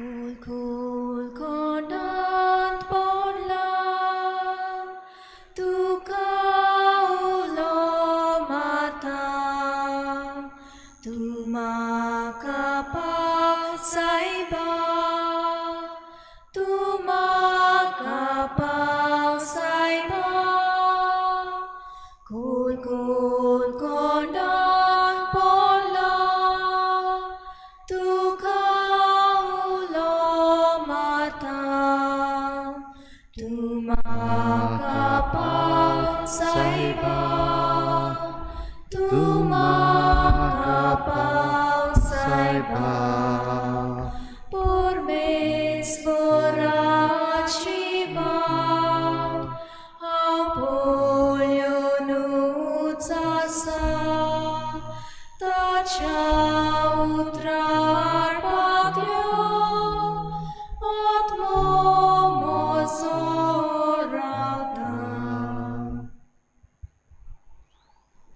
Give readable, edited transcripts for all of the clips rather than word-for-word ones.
खोल खोल कोंडांत पडला तुका उलो मारता तूं म्हाका पाव सायबा तूं म्हाका पाव सायबा खोल खोल कोंडांत पडला तुका उलो मारता तूं म्हाका पाव सायबा तूं म्हाका पाव सायबा परमेश्वराची वाट हांव पळयोनूच आसा ताच्या उतरार पातयो आत्मो म्हजो रावता.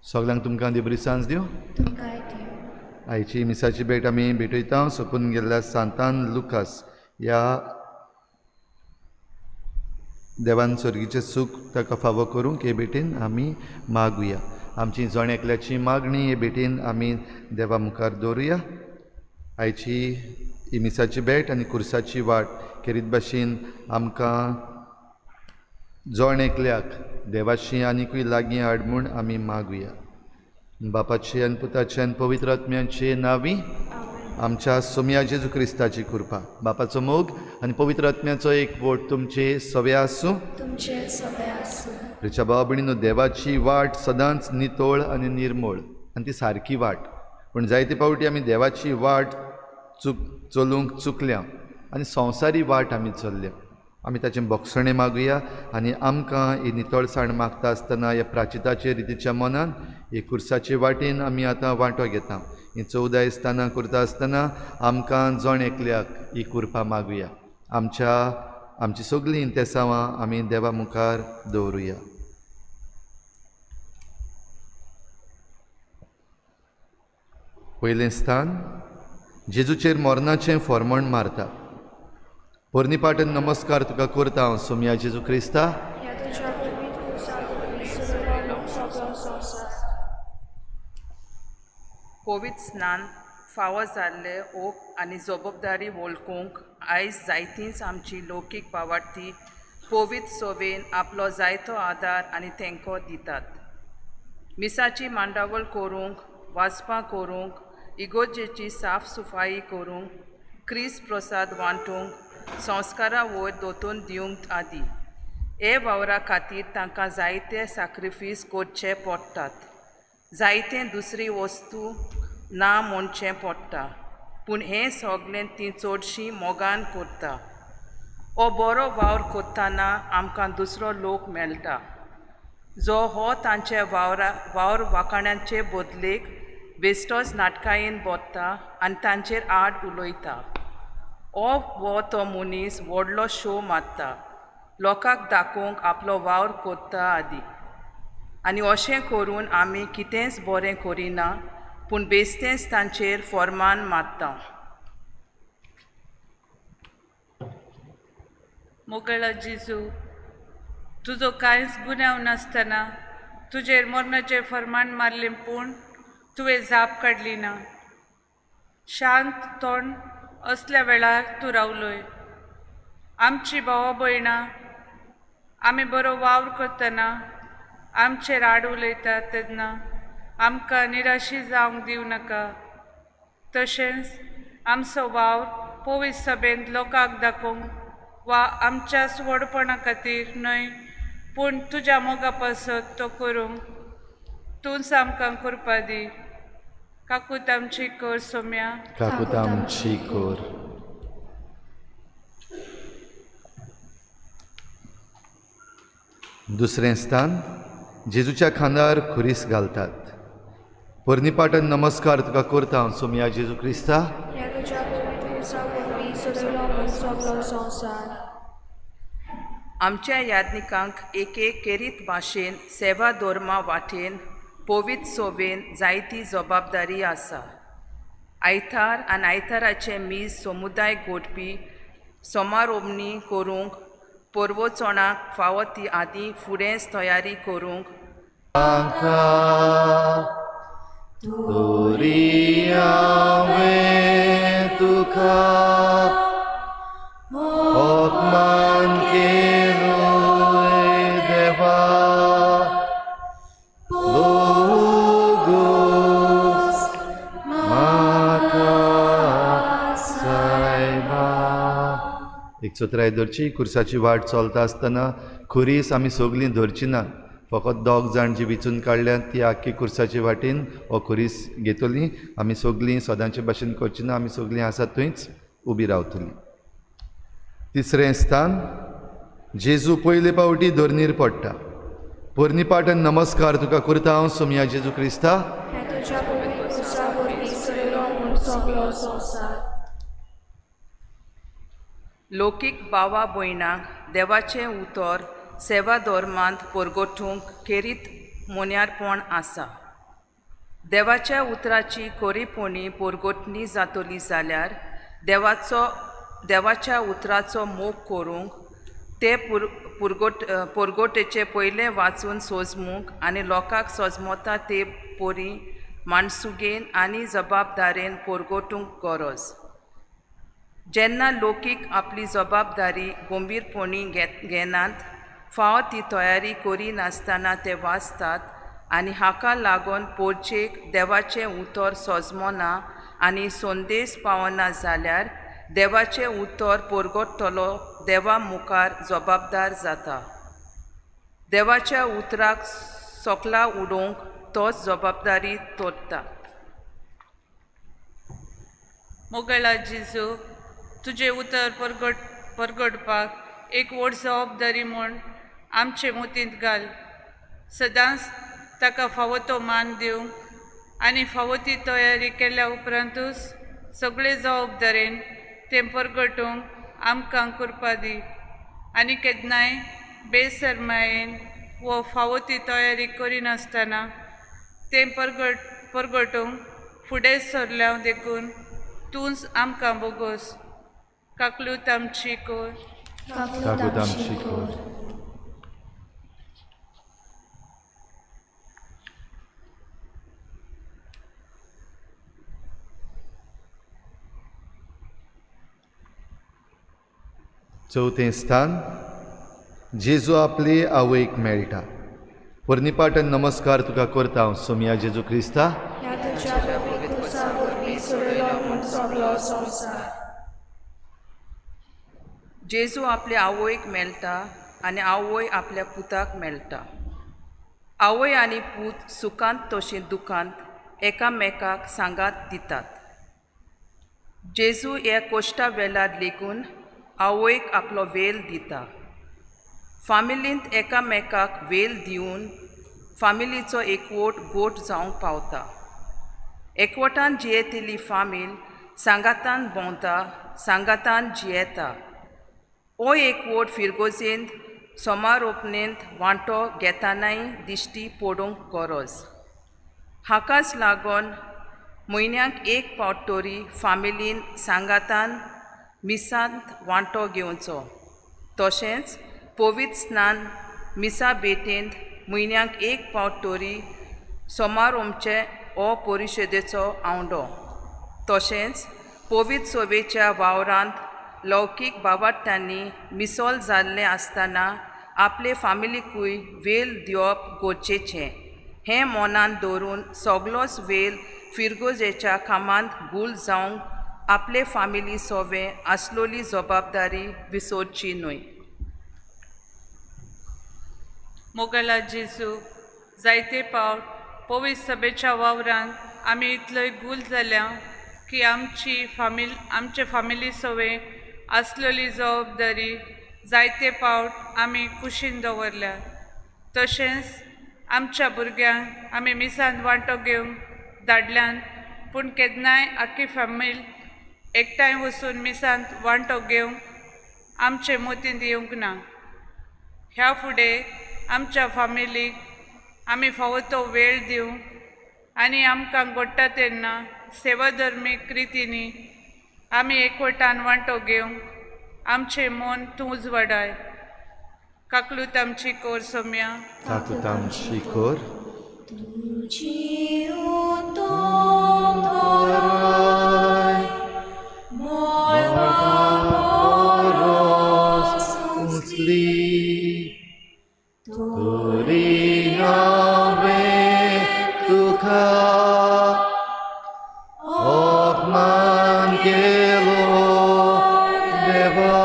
सगल्यांक तुमकां देव सांज दिवं. तुमकांय दिवं. आयची मिसाची भेट आमी भेटयता सोंपून गेल्ल्या सांतान लुकास ह्या देवान स्वर्गीचें सूख ताका फावो करूंक हे भेटेन आमी मागुया. आमची जण एकल्याची मागणी हे भेटेन आमी देवा मुखार दवरुया. आयची ही मिसाची भेट आनी कुर्साची वाट खेरीत भाशेन आमकां जण एकल्याक देवाशी आनिकूय लागीं हाड म्हूण आमी मागुया. बापाचे आनी पुताचे आनी पवित्र आत्म्याचे नांवी आमच्या सोमया जेजू क्रिस्ताची कृपा, बापाचो मोग आनी पवित्र आत्म्याचो एक वोट तुमचे सवे आसूं. तुमचे सगळे आसूं. प्रिच्या भाव भयणीनो, देवाची वाट सदांच नितळ आनी निर्मळ आनी ती सारकी वाट. पूण जायते फावटी आमी देवाची वाट चलूंक चुकल्या आनी संवसारी वाट आमी चल्ल्या. आमी ताचें बोगसणें मागुया आनी आमकां ही नितळसाण मागता आसतना ह्या प्राचिताचे रितीच्या मनान हे कुर्साचे वाटेन आमी आतां वांटो घेता. ही 14 स्थानां करता आसतना आमकां जण एकल्याक ही कृपा मागुया. आमची सगळीं इंतेसांवां आमी देवा मुखार दवरुया. पयलें स्थान जेजूचेर मरणाचें फॉर्मण मारता. पोरणी पाटन नमस्कार तुका करता हांव सोमया जेजू क्रिस्ता. पवित्र स्नान फावो जाल्ले ओप आनी जबाबदारी वळखूंक आयज जायतींच आमची लौकीक भावार्थी पवित्र सोबेन आपलो जायतो आदार आनी तेंको दितात. मिसाची मांडावळ करूंक, वाचपां करूंक, इगोर्जेची साफ सफाई करूंक, क्रिस्त प्रसाद वांटूंक, संस्कारां वयर दोतोन दिवंक आदी हे वावरा खातीर तांकां जायते साक्रिफीस करचे पडटात. जायते दुसरी वस्तू ना म्हणचें पडटा, पूण हें सगळें तीं चडशीं मोगान करता. हो बरो वावर करतना आमकां दुसरो लोक मेळटा जो हो तांचे वावर वाखाण्याचे बदलेक बेश्टोच नाटकायेन बोत्ता आनी तांचेर आड उलयता. हो वो तो मनीस व्हडलो शो मारता, लोकांक दाखोवंक आपलो वावर करता आदी. आनी अशें करून आमी कितेंच बरें करिना, पूण बेश्टेंच तांचेर फॉर्मान मारता. मोगळा जेजू, तुजो कांयच गुन्यांव नासतना तुजेर मरणाचेर फर्मान मारलें, पूण तुवें जाप काडली ना. शांत तोंड असल्या वेळार तूं रावलोय. आमची भावा भयणां आमी बरो वावर करतना आमचेर आड उलयतात तेन्ना आमकां निराशी जावंक दिवं नाका. तशेंच आमचो वावर पवित्र सभेंत लोकांक दाखोवंक वा आमच्याच व्हडपणा खातीर न्हय, पूण तुज्या मोगा पासत तो करूंक तूंच आमकां कृपा दी. काकूत आमची कर सोम्या. काकूत आमची कर. दुसरें स्थान जेजूच्या खांदार खुरीस घालतात. पोरणी पाटन नमस्कार तुका करता हांव सोमया जेजू क्रिस्ता. आमच्या याज्ञिकांक एके केरीत भाशेन सेवा धर्मा वाटेन पवित्र सोबेन जायती जबाबदारी आसा. आयतार आनी आयताराचें मीस समुदाय घोटपी समारोपणी करूंक परवचोणाक फावो ती आदी फुडेंच तयारी करूंक चतुराय धरची कुर्साची वाट चलता आसतना खुरीस आमी सगळीं धरची ना, फकत दोग जाण जी विचून काडल्यात ती आख्खी कुर्साची वाटेन हो खुरीस घेतली. आमी सगळीं सदांचे भाशेन करची ना, आमी सगळीं आसा थंयच उबी रावतली. तिसरें स्थान, जेजू पयले पावटी धरणीर पडटा. पोरणी पाटन नमस्कार तुका करता हांव सोमया जेजू क्रिस्ता. लौकीक भावा भयणांक देवाचें उतर सेवा धर्मांत परगटूंक खेरीत मोन्यारपण आसा. देवाच्या उतराची खरीपणी परगटणी जातली जाल्यार देवाच्या उतराचो मोग करूंक ते परगोटेचे पयलें वाचून सोजमूंक आनी लोकांक सोजमता ते परी माणसुगेन आनी जबाबदारेन परगटूंक गरज. जेन्ना लोकीक आपली जबाबदारी गंभीरपणी घेनात, फावो ती तयारी करिनासतना ते वाचतात आनी हाका लागून पोरचेक देवाचें उतर सोजमना आनी संदेश पावना जाल्यार देवाचें उतर परगटतलो देवा मुखार जबाबदार जाता. देवाच्या उतराक सोकला उडोवंक तोच जबाबदारी तोडटा. मोगळा जेजू, तुजें उतर परगटपाक एक व्हड जबाबदारी म्हूण आमचे मोतींत घाल. सदांच ताका फावो तो मान दिवंक आनी फावो ती तयारी केल्या उपरांतूच सगळे जबाबदारेन तें परगटूंक आमकां करपा दी आनी केन्नाय बेसरमायेन वो फावो ती तयारी करिनासतना तें परगटूंक फुडें सरल्या देखून तूंच आमकां बोगोस. काकलूत आमची कोर. काकलूत आमची कोर. चवथें स्थान, जेजू आपली आवयक मेळटा. पोरणी नमस्कार तुका करता हांव सोमया जेजू क्रिस्ता. जेजू आपल्या आवयक मेळटा आनी आवय आपल्या पुताक मेळटा. आवय आनी पूत सुखांत तशें दुखांत एकामेकाक सांगात दितात. जेजू ह्या कोश्टा वेळार लेगून आवयक आपलो वेल दिता. फामिलींत एकामेकाक वेल दिवन फामिलीचो एकवट गोट जावंक पावता. एकवटान जियेतली फामील सांगातान भोंवता, सांगातान जियेता. हो एकवट फिरगोजेंत समारोपणेंत वांटो घेतनाय दिश्टी पडूंक गरज. हाकाच लागून म्हयन्याक एक फावट तरी फामिलीन सांगातान मिसांत वांटो घेवचो. तशेंच पवित्र स्नान मिसा भेटेंत म्हयन्याक एक फावट तरी समारोमचे हो परिशदेचो आवंडो. तशेंच पवित्र सभेच्या वावरांत लौकीक बाबाट्यांनी मिसोल जाल्लें आसतना आपले फामिलीकूय वेल दिवप गरजेचें हें मनांत दवरून सगलोच वेल फिरगोजेच्या कामांत गूल जावंक आपले फामिली सोवे आसलोली जबाबदारी विसरची न्हय. मोगला जेजू, जायते पावट पवित्र सभेच्या वावरांत आमी इतलोय गूल जाल्या की आमची फामिल आमचे फामिली सोवे आसलोली जबाबदारी जायते पावट आमी कुशीन दवरल्या. तशेंच आमच्या भुरग्यांक आमी मिसान वांटो घेवंक धाडल्यान, पूण केन्नाय आख्खी फामील एकठांय वचून मिसांत वांटो घेवंक आमचे मोतींत येवंक ना. ह्या फुडें आमच्या फामिलीक आमी फावो तो वेळ दिवंक आनी आमकां घडटा तेन्ना सेवाधर्मीक रितींनी आमी एकवटान वांटो घेवंक आमचें मन तूं उजवाडाय. काकलूत आमची कोर सोम्या. काकूत आमची कोर. तुजी उतोम थोराय मळबा परस उंचली तरी हांवें तुका अपमान केलो देवा.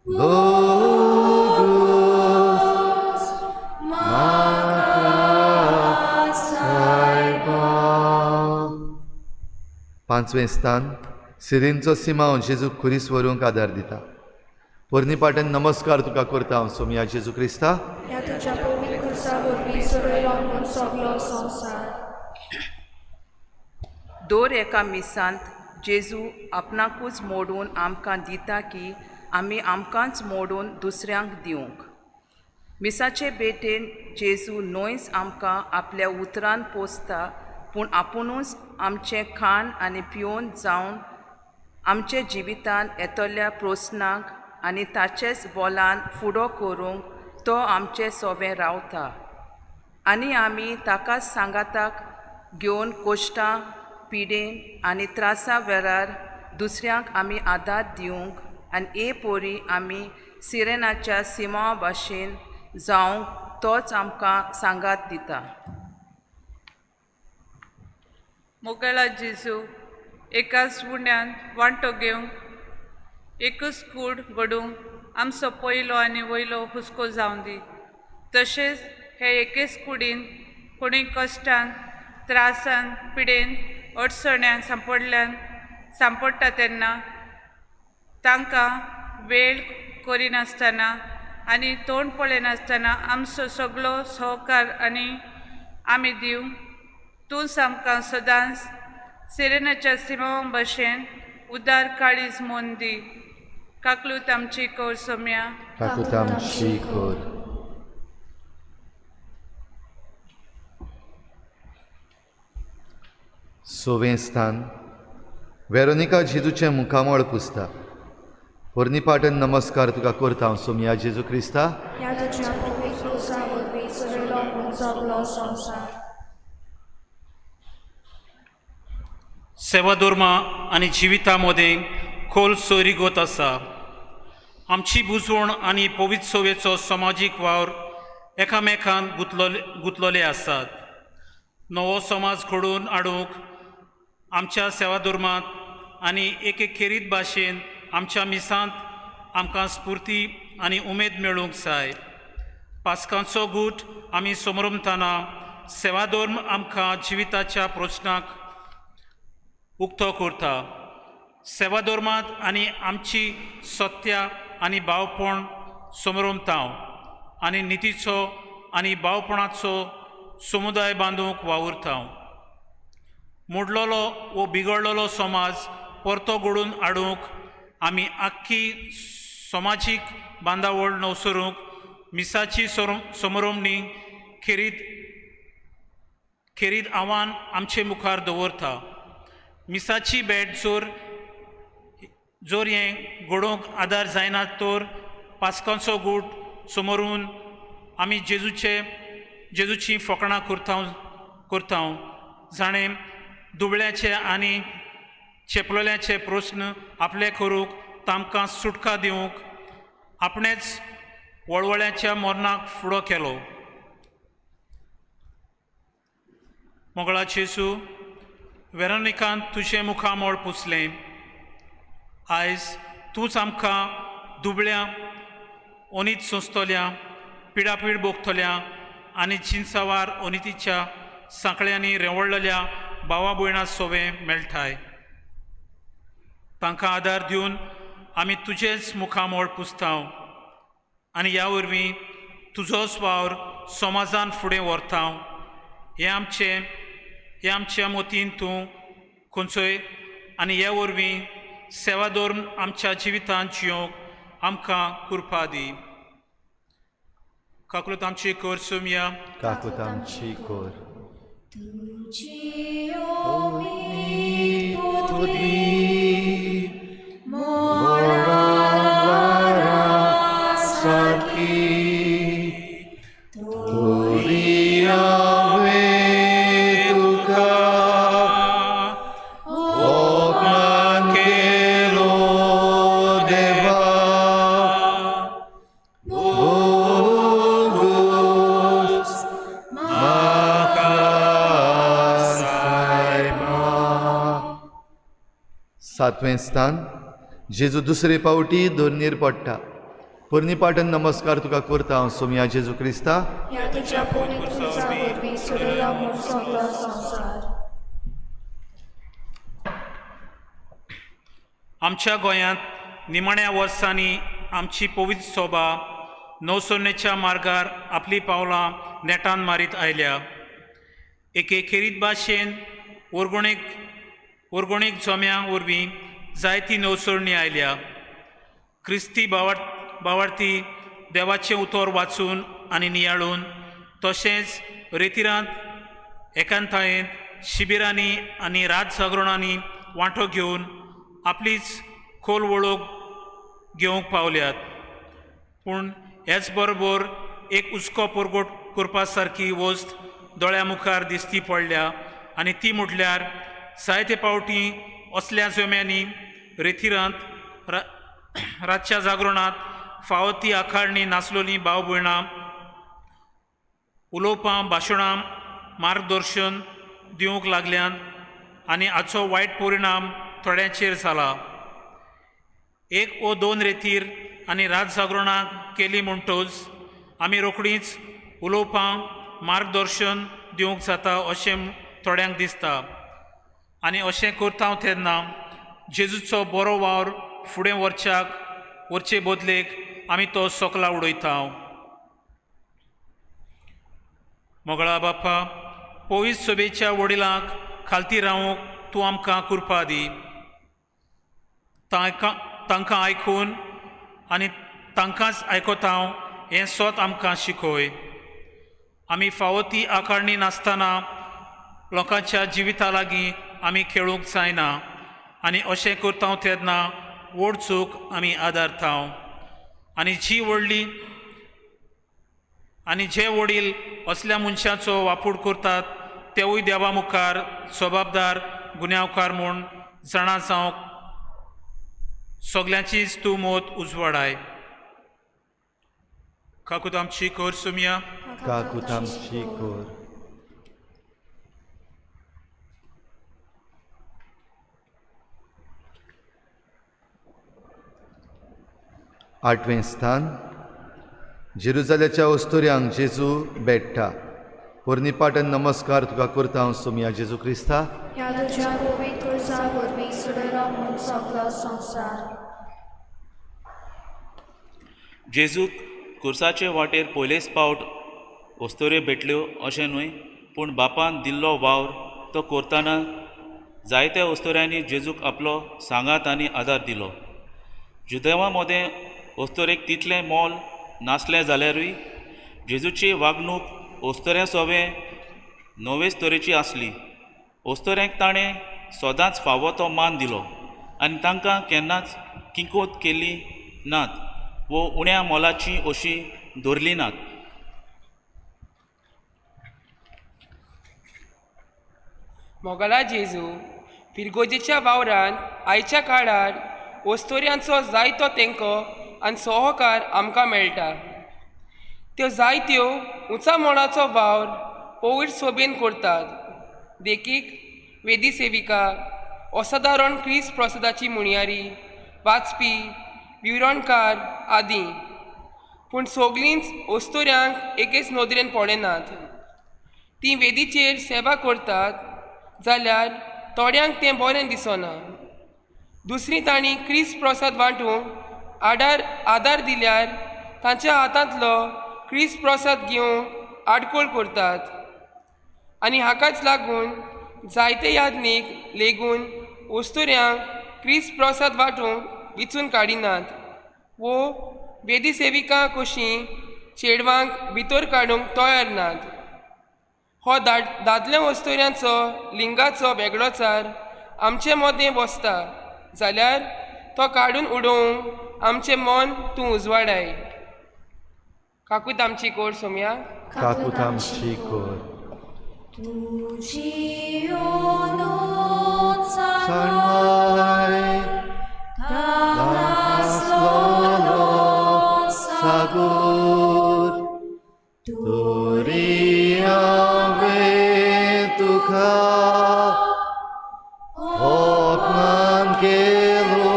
दोगूस म्हाका सायबा. पांचवें स्थान सिरींचो सिमांव जेजू खुरीस व्हरूंक आदार दिता. पोरणी पाटण नमस्कार तुका करता हांव सोमया जेजू क्रिस्ता. ह्या तुज्या पवित्र खुर्सा वरवीं सोडयलो म्हूण सगलो संवसार. दर एका मिसांत जेजू आपणाकूच मोडून आमकां दिता की आमी आमकांच मोडून दुसऱ्यांक दिवंक. मिसाचे भेटेन जेजू न्हयच आमकां आपल्या उतरान पोसता पूण आपुणूच आमचें खाण आनी पिवन जावन आमचे जिवितान येतल्या प्रस्नांक आनी ताचेच बोलान फुडो करूंक तो आमचे सोवें रावता आनी आमी ताकाच सांगाताक घेवन कोश्टां पिडेन आनी त्रासा वेळार दुसऱ्यांक आमी आदार दिवंक आनी हे पोरी आमी सिरेनाच्या सिमांवा भाशेन जावंक तोच आमकां सांगात दिता. मोगळा जेजू एकाच उण्यांत वांटो घेवंक एकूच कूड घडूंक आमचो पयलो आनी वयलो हुस्को जावं दी. तशेंच हे एकेच कुडीन कोणी कश्टान त्रासान पिडेन अडचण्यान सांपडल्यान सांपडटा तेन्ना तांकां वेळ करिनासतना आनी तोंड पळयनासतना आमचो सगलो सहकार आनी आमी दिवंक तूंच आमकां सदांच सिरेनाच्या सिमांवा भशेन उदार काळीज मन दी. काकलूत आमची कोर सोम्या. काकूत आमची कोर. सवें स्थान वेरोनिका जेजूचें मुखामळ पुसता. पोरणी पाटण नमस्कार तुका करता हांव सोमया जेजू क्रिस्ता. ह्या तुज्या पवित्र खुर्सा वरवीं सोडयलो म्हूण सगलो संवसार. सेवाधर्मा आनी जिविता मदें खोल सोयरीगत आसा. आमची बुजवण आनी पवित्र सवेचो समाजीक वावर एकामेकांत गुंतलेले आसात. नवो समाज घडोवन हाडूंक आमच्या सेवाधर्मांत आनी एके खेरीत भाशेन आमच्या मिसांत आमकां स्फुर्ती आनी उमेद मेळूंक जाय. पास्कांचो गूट आमी समरमतना सेवाधर्म आमकां जिविताच्या प्रस्नाक उक्तो करता. सेवाधर्मांत आनी आमची सत्या आनी भावपण समरमता आनी नितीचो आनी भावपणाचो समुदाय बांदूंक वावुरता. मोडलेलो वो बिगडलेलो समाज परतो घडोवन हाडूंक आमी आख्खी समाजीक बांदावळ नवसरूंक मिसाची समरमणी खेरीत आव्हान आमचे मुखार दवरता. मिसाची भेट जर हें घडोवंक आदार जायना तर पास्कांचो गूट समरून आमी जेजूची फकाणां करता जाणें दुबळ्याचे आनी चेपलेल्याचे प्रस्न आपले करूंक तांकां सुटका दिवंक आपणेच वळवळ्याच्या मरणाक फुडो केलो. मोगळा जेजू वेरोनिकान तुजें मुखामळ पुसलें. आयज तूंच आमकां दुबळ्या अनीत सोंसतल्या पिडापीड भोगतल्या आनी जिनसावार अनितीच्या सांकळ्यांनी रेवळलेल्या भावा भयणां सोवे मेळटाय. तांकां आदार दिवन आमी तुजेच मुखामळ पुसता आनी ह्या वरवीं तुजोच वावर समाजान फुडें व्हरता. हें आमच्या मतीन तूं खंयचोय आनी ह्या वरवीं सेवा धर्म आमच्या जिवितांत जियोंक आमकां कृपा दी. काकूत आमची कर सोमया. काकूत आमची कर. तुजी दी मोळा वारा सारकी तोरी हांवें तुका अपमान केलो देवा भोगोस म्हाका सायबा. सातवें स्थान जेजू दुसरे पावटी धरणीर पडटा. पोरणी पाटन नमस्कार तुका करता हांव सोमया जेजू क्रिस्ता. ह्या तुज्या पवित्र क्रुसा वरवीं सोडयला म्हूण सगळो संवसार. आमच्या गोंयांत निमाण्या वर्सांनी आमची पवित्र सोबा नवसोन्नेच्या मार्गार आपलीं पावलां नेटान मारीत आयल्या. एके खेरीत भाशेन वर्गणीक जम्या वरवीं जायती नवसरणी आयल्या. क्रिस्ती बावार्थी देवाचें उतर वाचून आनी नियाळून तशेंच रेतिरांत एकांतायेंत शिबिरांनी आनी रात जागरणांनी वांटो घेवन आपलीच खोल वळख घेवंक पावल्यात. पूण हेच बरोबर एक हुस्को परगट करपा सारकी वस्त दोळ्या मुखार दिसती पडल्या आनी ती म्हटल्यार जायते पावटी असल्या जम्यांनी रेतिरांत रातच्या जागरणांत फावो ती आखारणी नासलोली भाव भयणां उलोवपां भाशणां मार्गदर्शन दिवंक लागल्यान आनी हाचो वायट परिणाम थोड्यांचेर जाला. एक वो दोन रेतीर आनी रात जागरणां केली म्हणटच आमी रोखडींच उलोवपां मार्गदर्शन दिवंक जाता अशें थोड्यांक दिसता आनी अशें करता तेन्ना जेजूचो बरो वावर फुडें वरचे बदलेक आमी तो सोकला उडयता. मोगळा बापा, पवित्र सभेच्या वडिलांक खालती रावूंक तूं आमकां कृपा दी. तांकां आयकून आनी तांकांच आयकता हें सोत आमकां शिकय. आमी फावो ती आकारणी नासतना लोकांच्या जिविता लागीं आमी खेळूंक जायना आनी अशें करता तेन्ना व्हड चूक आमी आदारता. आनी जी व्हडली आनी जे वडील असल्या मनशाचो वापूर करतात तेवूय देवा मुखार जबाबदार गुन्यांवकार म्हूण जाणा जावंक सगल्यांचीच तूं मत उजवाडाय. काकूत आमची कर सुमया. काकूत आमची कर. आठवें स्थान जेरुजाल्याच्या अस्तुऱ्यांक जेजू भेट्टा. पोरणी पाटन नमस्कार तुका करता हांव सोमया जेजू क्रिस्ता. ह्या तुज्या पवित्र क्रुसा वरवीं सोडयला म्हूण सगळो संवसार. जेजूक कुर्साचे वाटेर पयलेच पावट अस्तुऱ्यो भेटल्यो अशें न्हय, पूण बापान दिल्लो वावर तो करतना जायत्या अस्तुऱ्यांनी जेजूक आपलो सांगात आनी आदार दिलो. जुदेवा मदें अस्तुरेक तितलें मोल नासलें जाल्यारूय जेजूची वागणूक अस्तुऱ्यां सोवें नवेच तरेची आसली. अस्तुऱ्यांक ताणें सदांच फावो तो मान दिलो आनी तांकां केन्नाच किंकोत केली नात वो उण्या मोलाची अशी धरली नात. मोगला जेजू, फिरगोजेच्या वावरान आयच्या काळार अस्तुऱ्यांचो जायतो तेंको आनी सहकार आमकां मेळटा. त्यो जायत्यो उंचा मोलाचो वावर पवित्र सोबेन करतात. देखीक वेदी सेविका, असादारण क्रिस्त प्रसादाची मुणयारी, वाचपी, विवरणकार आदी. पूण सगलींच अस्तुऱ्यांक एकेच नदरेन पळयनात. तीं वेदीचेर सेवा करतात जाल्यार थोड्यांक तें बरें दिसना. दुसरी तांणी क्रिस्त प्रसाद वांटूंक आदार दिल्यार तांच्या हातांतलो क्रिस्त प्रसाद घेवंक आडखळ करतात आनी हाकाच लागून जायते याज्ञीक लेगून अस्तुऱ्यांक क्रिस्त प्रसाद वांटूंक विचून काडिनात वो वेदी सेविकां कशीं चेडवांक भितर काडूंक तयार नात. हो दादल्या अस्तुऱ्यांचो लिंगाचो वेगळोचार आमचे मदें बसता जाल्यार तो काडून उडोवंक आमचें मन तूं उजवाडाय. काकूत आमची कोर सोमया. काकूत आमची कोर. तुजी जाणवाय धास्लोलो सागोर तोरी हांवें तुका अपमान केलो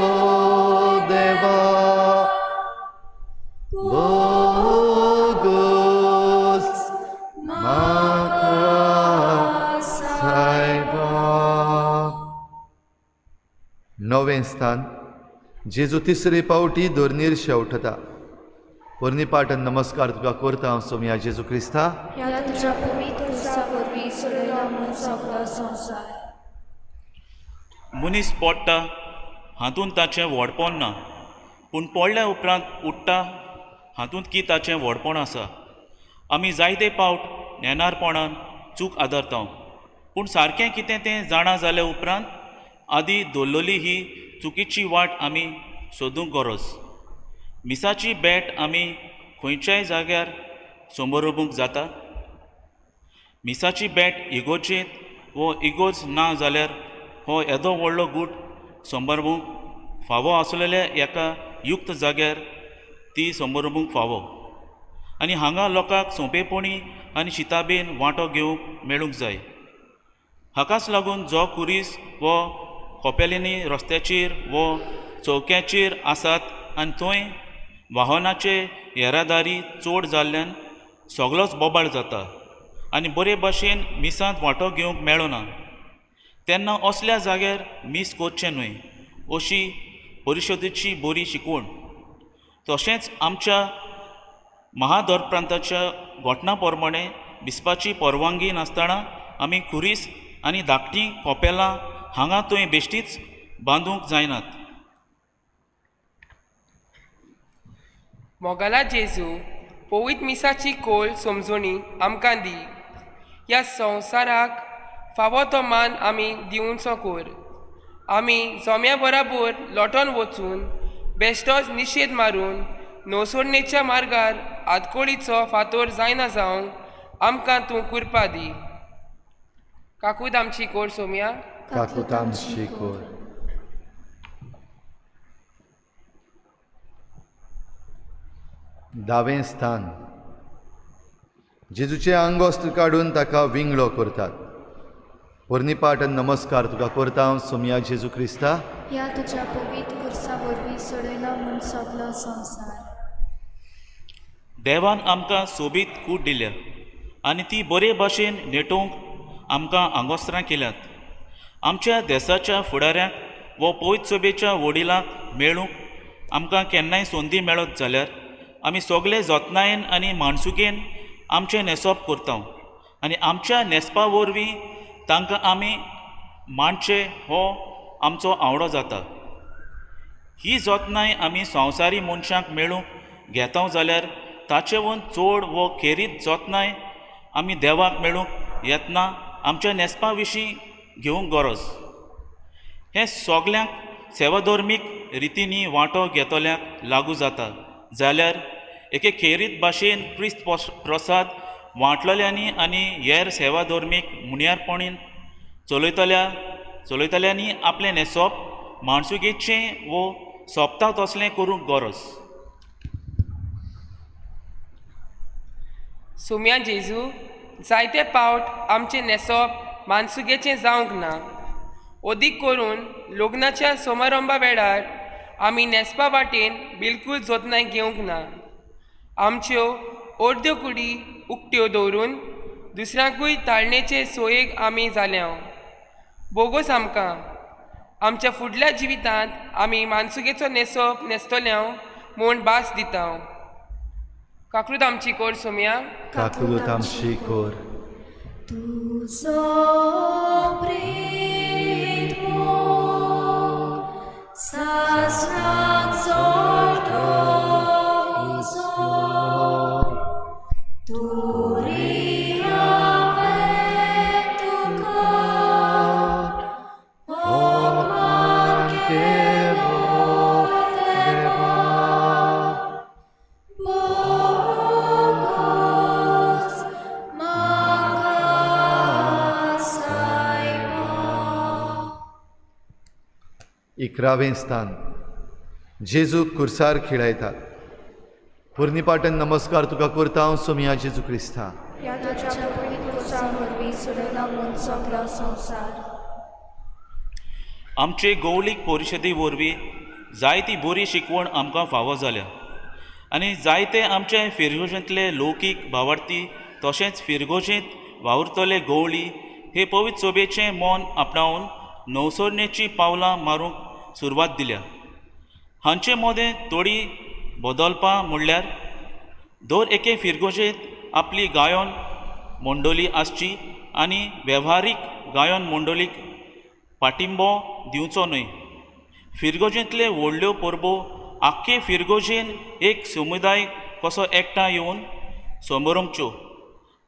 देवा बोगोस म्हाका सायबा. नवें स्थान. जेजू तिसरे पावटी धरणीर शेवटता. पोरणी पाटन नमस्कार तुका करता हांव सोमया जेजू क्रिस्ता. ह्या तुज्या पवित्र उसा वरवीं सोडयला म्हूण सगलो संवसार. मनीस पडटा हातूंत ताचें व्हडपण ना, पूण पडल्या उपरांत उठ्ठा हातूंत की ताचें व्हडपण आसा. आमी जायते पावट नेणारपणान चूक आदरता, पूण सारकें कितें तें जाणा जाल्या उपरांत आदी दवरलेली ही चुकीची वाट आमी सोदूंक गरज. मिसाची भेट आमी खंयच्याय जाग्यार समोरपूंक जाता. मिसाची भेट इगोर्जेंत वो इगोर्ज ना जाल्यार हो येदो व्हडलो गूट संबरबूंक फावो आसलेल्या एका युक्त जाग्यार ती संबरबूंक फावो आनी हांगा लोकांक सोंपेपणी आनी शिताबेन वांटो घेवंक मेळूंक जाय. हाकाच लागून जो कुरीस वो कोपेलींनी रस्त्याचेर वो चौक्याचेर आसात आनी थंय वाहनाचे येरादारी चड जाल्ल्यान सगलोच बोबाळ जाता आनी बरे भाशेन मिसांत वांटो घेवंक मेळना, तेन्ना असल्या जाग्यार मीस करचें न्हय अशी परिशदेची बरी शिकवण. तशेंच आमच्या महादरप्रांताच्या घटना प्रमाणे बिस्पाची परवानगी नासतना आमी खुरीस आनी धाकटीं कोपेलां हांगा थंय बेश्टीच बांदूंक जायनात. मोगाला जेजू पवित्र मिसाची खोल समजणी आमकां दी. ह्या संवसाराक फावो तो मान आमी दिवचो कोर. आमी जोम्या बराबर लोटोन वचून बेश्टोच निशेद मारून नवसोडणेच्या मार्गार आदकोळीचो फातोर जायना जावंक आमकां तूं कुरपा दी. काकूत आमची कोर सोमया. काकूत आमची कोर. दावें स्थान. जेजूचें आंगवस्त्र काडून ताका विंगळो करतात. पोरणी पाटन नमस्कार तुका करता हांव सोमया जेजू क्रिस्ता. ह्या तुज्या पवित्र खुर्सा वरवीं सोडयला म्हूण सगलो संवसार. देवान आमकां सोबीत कूट दिल्या आनी ती बरे भाशेन नेटोवंक आमकां आंगवस्त्रां केल्यात. आमच्या देसाच्या फुडाऱ्यांक वो पवित्र सभेच्या वडिलांक मेळूंक आमकां केन्नाय संदी मेळत जाल्यार आमी सगळे जतनायेन आनी माणसुकेन आमचें न्हेसप करता आनी आमच्या न्हेसपा वरवीं तांकां आमी मांडचे हो आमचो आवडो जाता. ही जतनाय आमी संवसारी मनशांक मेळूंक घेता जाल्यार ताचेवन चड वो खेरीत जतनाय आमी देवाक मेळूंक येतना आमच्या न्हेसपा विशीं घेवंक गरज. हें सगल्यांक सेवाधर्मीक रितींनी वांटो घेतल्यांक लागू जाता जाल्यार एके खेरीत भाशेन क्रिस्त प्रसाद वांटलेल्यांनी आनी हेर सेवाधर्मीक मुनियारपणीन चलयतल्यांनी आपलें न्हेसप माणसुगेचें वो सोंपता तसलें करूंक गरज. सोम्या जेजू जायते पावट आमचें न्हेसप मानसुगेचें जावंक ना. अदीक करून लग्नाच्या समारंभा वेळार आमी न्हेसपा वाटेन बिलकूल जतनाय घेवंक ना. आमच्यो अर्द्यो कुडी उक्त्यो दवरून दुसऱ्यांकूय ताळणेचे सोयेक आमी जाल्या. बोगोस आमकां आमच्या फुडल्या जिवितांत आमी मानसुगेचो न्हेसप न्हेसतल्या म्हूण भास दिता. काकूत आमची कोर सोमया. काकूत आमची कोर. तुजो प्रीत मोग सासणाक जोडतो उजो तोरी हांवें तुका 11वें स्थान, जेजूक कुर्सार खिळायतात. पुर्णीपाटन नमस्कार तुका करता हांव सोमया जेजू क्रिस्ता. ह्या तुज्या पवित्र कुर्सा वरवीं सोडयला म्हूण सगलो संवसार. आमचे गौलीक परिशदे वरवीं जायती बरी शिकवण आमकां फावो जाल्या आनी जायते आमचे फिरगोजेंतले लौकीक भावार्थी तशेंच फिरगोजेंत वावुरतले गवळी हे पवित्र सोबेचें मन आपणावन नवसरणेचीं पावलां मारूंक सुरवात दिल्या. हांचे मदें थोडीं बदलपां म्हणल्यार दर एके फिरगोजेंत आपली गायन मंडळी आसची आनी वेव्हारीक गायन मंडळीक पाटिंबो दिवचो न्हय. फिरगोजेंतले व्हडल्यो परबो आख्खे फिरगोजेन एक समुदाय कसो एकठांय येवन समरंभच्यो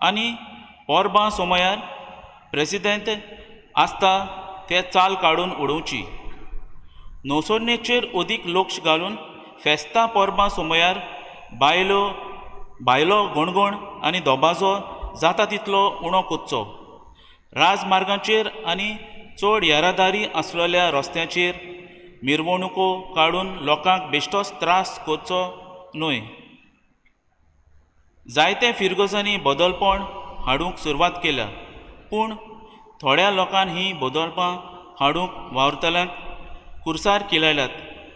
आनी परबां समयार प्रेसिडेंत आसता ते चाल काडून उडोवची. नवसरणेचेर अदीक लक्ष घालून फेस्तां परबां समयार बायलो बायलो गणगण आनी दबाजो जाता तितलो उणो करचो. राजमार्गांचेर आनी चड येरादारी आसलेल्या रस्त्यांचेर मिरवणुको काडून लोकांक बेश्टोच त्रास करचो न्हय. जायते फिरगजांनी बदलपण हाडूंक सुरवात केल्या, पूण थोड्या लोकांक ही बदलपां हाडूंक वावुरतल्यांक कुर्सार किलायल्यात,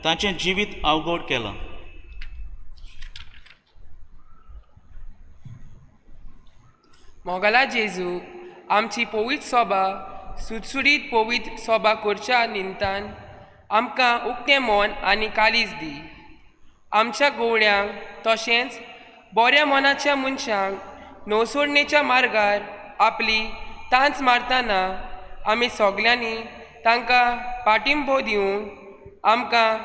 तांचें जिवीत अवघड केलां. मोगाला जेजू, आमची पवित्र सोबा सुटसुटीत पवित्र सोबा करच्या निमतान आमकां उक्तें मन आनी काळीज दी. आमच्या गवळ्यांक तशेंच बऱ्या मनाच्या मनशांक नवसोडणेच्या मार्गार आपली तांच मारतना आमी सगल्यांनी तांकां पाटिंबो दिवंक आमकां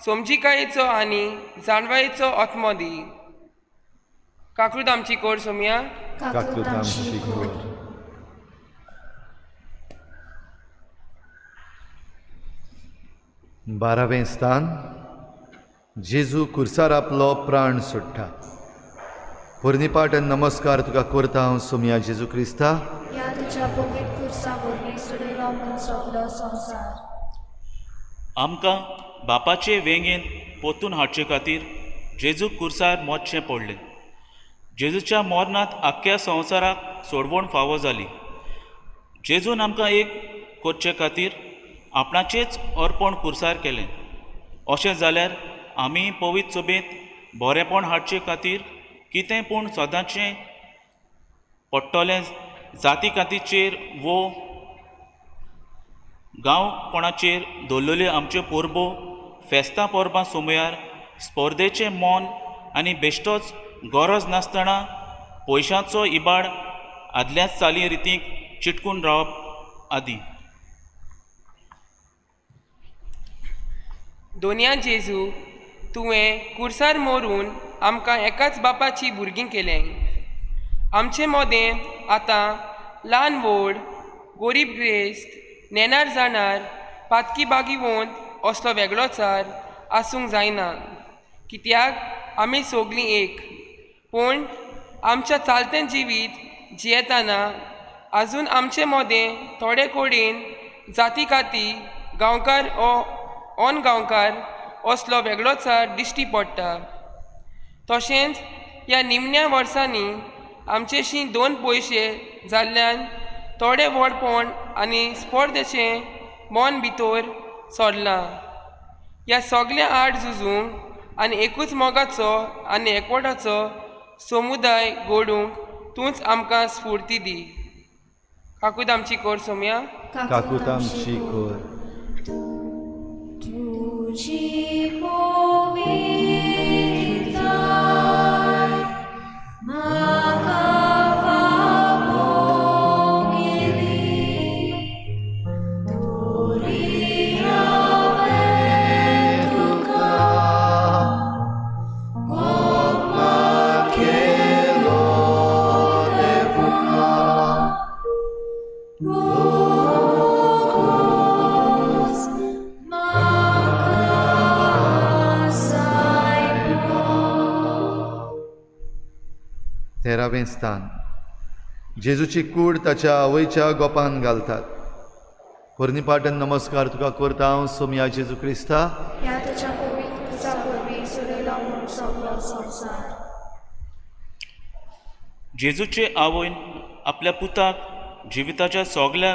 समजिकायेचो आनी जाणवायेचो आत्मो दी. काकूत आमची कोर सोमया. काकूत आमची कोर. बारावें स्थान, जेजू कुर्सार आपलो प्राण सोडटा. पुर्णीपाटन नमस्कार तुका करता हांव सोमया जेजू क्रिस्ता. ह्या तुज्या पवित्र कुर्सा वरवीं सोडयला म्हूण सगलो संवसार. आमकां बापाचे वेंगेंत पोतून हाडचे खातीर जेजूक कुर्सार मरचें पडलें. जेजूच्या मरणांत आख्ख्या संवसाराक सोडवण फावो जाली. जेजून आमकां एक करचे खातीर आपणाचेच अर्पण कुर्सार केलें. अशें जाल्यार आमी पवित्र सभेंत बरेंपण हाडचे खातीर कितें पूण सदांचें पडटलें जाती कातीचेर वो गांवपणाचेर दवरलेल्यो आमच्यो परबो फेस्तां परबां समयार स्पर्धेचें मन आनी बेश्टोच गरज नासतना पयशांचो इबाड आदल्याच चाली रितींक चिटकून रावप आदी. दोनया जेजू, तुवें कुर्सार मरून आमकां एकाच बापाची भुरगीं केलें. आमचे मोदें आतां ल्हान व्हड, गोरीब ग्रेस्त, नेणार जाणार, पातकी बागीवंत असलो वेगळोचार आसूंक जायना, कित्याक आमी सगलीं एक. पूण आमच्या चालतें जिवीत जियेतना आजून आमचे मोदें थोडे कडेन जाती काती, गांवकार ओ ऑन गांवकार असलो वेगळोचार दिश्टी पडटा. तशेंच ह्या निमण्या वर्सांनी आमचेशी दोन पयशे जाल्ल्यान थोडे व्हडपण आनी स्पर्धेचें मन भितर सोडलां. ह्या सगल्या आड झुजूंक आनी एकूच मोगाचो आनी एकवटाचो समुदाय घडोवंक तूंच आमकां स्फूर्ती दी. काकूत आमची कोर सोमया. काकूत आमची कोर. तुजी पवित्रताय म्हाका फावो केली, तरी हांवें तुका गोमा केलो देवा. तेरावें स्थान, जेजूची कूड ताच्या आवयच्या गोपान घालतात. पोरणी नमस्कार तुका करता हांव सोमया जेजू क्रिस्ता. ह्या तुज्या पवित्र खुर्सा वरवीं चलयलो म्हूण सगलो संवसार. जेजूचे आवयन आपल्या पुताक जिविताच्या सगल्या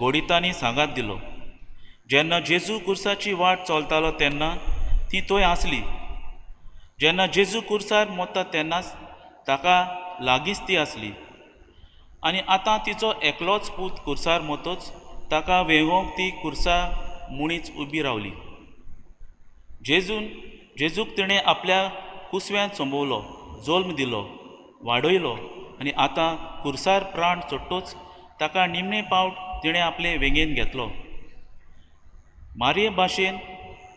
गोडितांनी सांगात दिलो. जेन्ना जेजू कुर्साची वाट चलतालो तेन्ना ती थंय आसली. जेन्ना जेजू कुर्सार मोता तेन्नाच ताका लागींच ती आसली. आनी आतां तिचो एकलोच पूत कुर्सार मोतोच ताका वेंगोवंक ती कुर्सा मुणीच उबी रावली. जेजूक तिणें आपल्या कुसव्यांत सोंबोवलो, जल्म दिलो, वाडयलो आनी आतां कुर्सार प्राण चडटोच ताका निमणे पावट तिणें आपले वेंगेन घेतलो. मारये भाशेन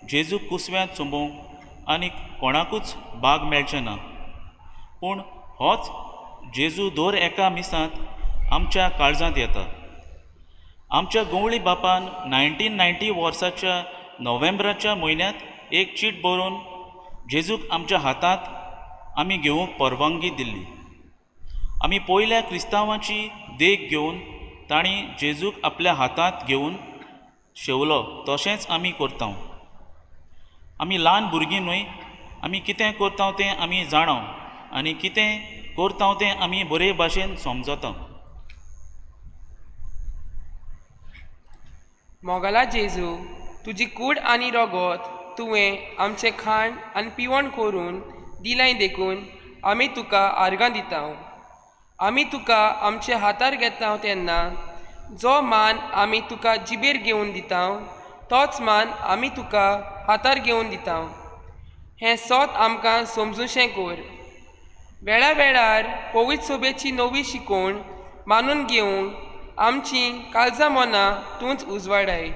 जेजूक कुसव्यांत सोंबोवंक आनी कोणाकूच भाग मेळचें ना, पूण होच जेजू दर एका मिसांत आमच्या काळजांत येता. आमच्या गवळी बापान 1990 वर्साच्या नोव्हेंबराच्या म्हयन्यांत एक चीट बरोवन जेजूक आमच्या हातांत आमी घेवंक परवानगी दिल्ली. आमी पयल्या क्रिस्तांवाची देख घेवन तांणी जेजूक आपल्या हातांत घेवन शेवलो, तशेंच आमी करता. आमी ल्हान भुरगीं न्हय, आमी कितें करता तें आमी जाणा आनी कितें करता तें आमी बरे भाशेन समजता. मोगाला जेजू, तुजी कूड आनी रगत तुवें आमचें खाण आनी पिवण करून दिलाय देखून आमी तुका आर्गां दिता. आमी तुका आमच्या हातार घेता तेन्ना जो मान आमी तुका जिबेर घेवन दिता तोच मान आमी तुका हातार घेवन दिता. हें सोत आमकां समजूशें कर. वेळा वेळार पवित्र सोबेची नवी शिकोवण मानून घेवंक आमची काळजां मनां तूंच उजवाडाय.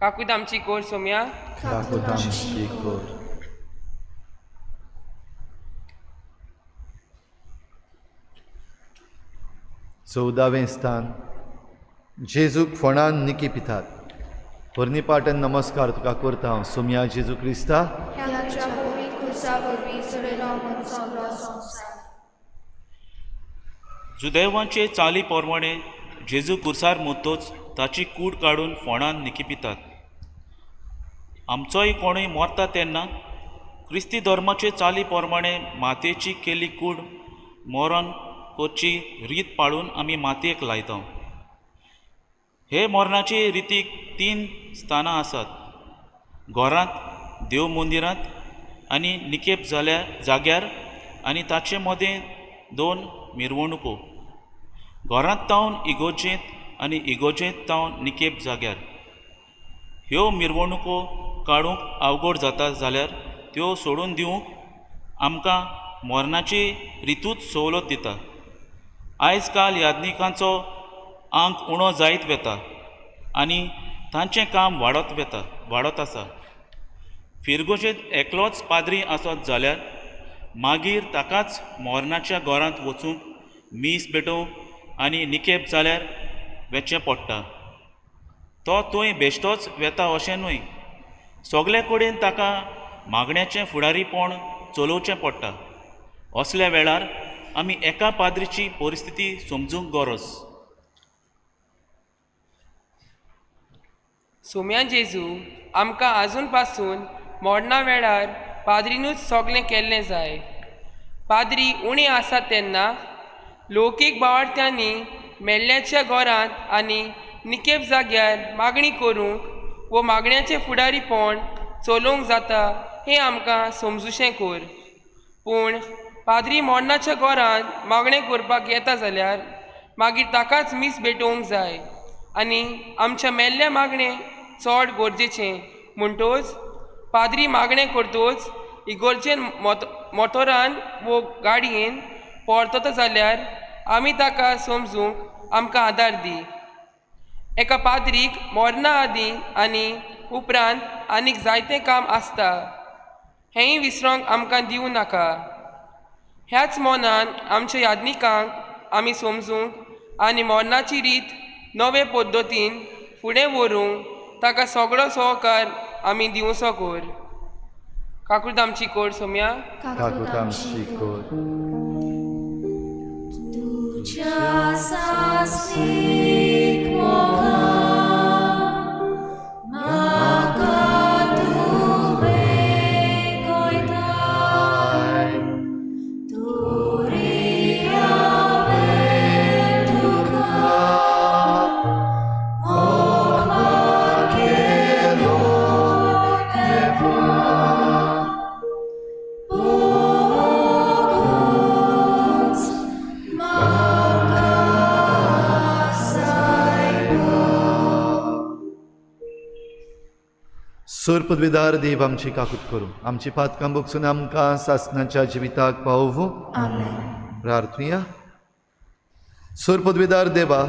काकूत आमची कोर सोम्या. काकूत आमची कोर. चवदावें स्थान. जेजूक फोंडान निकी पितात. पोरणी पाटन नमस्कार तुका करता हांव सोमया जेजू क्रिस्ता. जुदेवांचे चाली प्रमाणे जेजू कुर्सार मोतोच ताची कूड काडून फोंडान निकी पितात. आमचोय कोणूय मरता तेन्ना क्रिस्ती धर्माचे चाली प्रमाणे मातयेची केल्ली कूड मरण करची रीत पाळून आमी मातयेक लायता. हे मरणाचे रितीक 3 स्थानां आसात: घरांत, देव मंदिरांत आनी निकेप जाल्या जाग्यार, आनी ताचे मदें 2 मिरवणुको. घरांत तावन इगोजेंत आनी इगोजेंत तावन निकेप जाग्यार. ह्यो मिरवणुको काडूंक अवघड जाता जाल्यार त्यो सोडून दिवंक आमकां मरणाची रितूच सवलत दिता. आयज काल याज्ञिकांचो आंक उणो जायत वता आनी तांचें काम वाडत आसा. फिरगोजेंत एकलोच पाद्री आसत जाल्यार मागीर ताकाच मरणाच्या घरांत वचूंक मीस भेटोवंक आनी निकेप जाल्यार वचचें पडटा. तो थंय बेश्टोच वेता अशें न्हय, सगळे कडेन ताका मागण्याचें फुडारीपण चलोवचें पडटा. असल्या वेळार आमी एका पाद्रीची परिस्थिती समजूंक गरज. सोम्या जेजू, आमकां आजून पासून मरणा वेळार पाद्रीनूच सगळें केल्लें जाय. पाद्री उणी आसा तेन्ना लौकीक बावार्थ्यांनी मेल्ल्याच्या घरांत आनी निकेप जाग्यार मागणी करूंक वो मागण्याचें फुडारीपण चलोवंक जाता हें आमकां समजूशें कर. पूण पाद्री मरणाच्या घरांत मागणें करपाक येता जाल्यार मागीर ताकाच मीस भेटोवंक जाय आनी आमच्या मेल्ल्या मागणें चड गरजेचें. म्हणटोच पाद्री मागणें करतोच इगोर्जेन मोटोरान वो गाडयेन परतता जाल्यार आमी ताका समजूंक आमकां आदार दी. एका पाद्रीक मरणा आदीं आनी उपरांत आनीक जायतें काम आसता हेंय विसरोंक आमकां दिवं नाका. ह्याच मनान आमच्या याज्ञिकांक आमी समजूंक आनी मरणाची रीत नवे पद्दतीन फुडें व्हरूंक ताका सगळो सहकार आमी दिवचो कोर. काकूत आमची कोर सोम्या. काकूत आमची कोर. तुज्या सासणीक मोगान सोर पदवेदार देव आमची काकूत करूं, आमची पातकां भोगसून आमकां सासणाच्या जिविताक पावोवं. आमेन. प्रार्थुया. सोर पदवेदार देवा,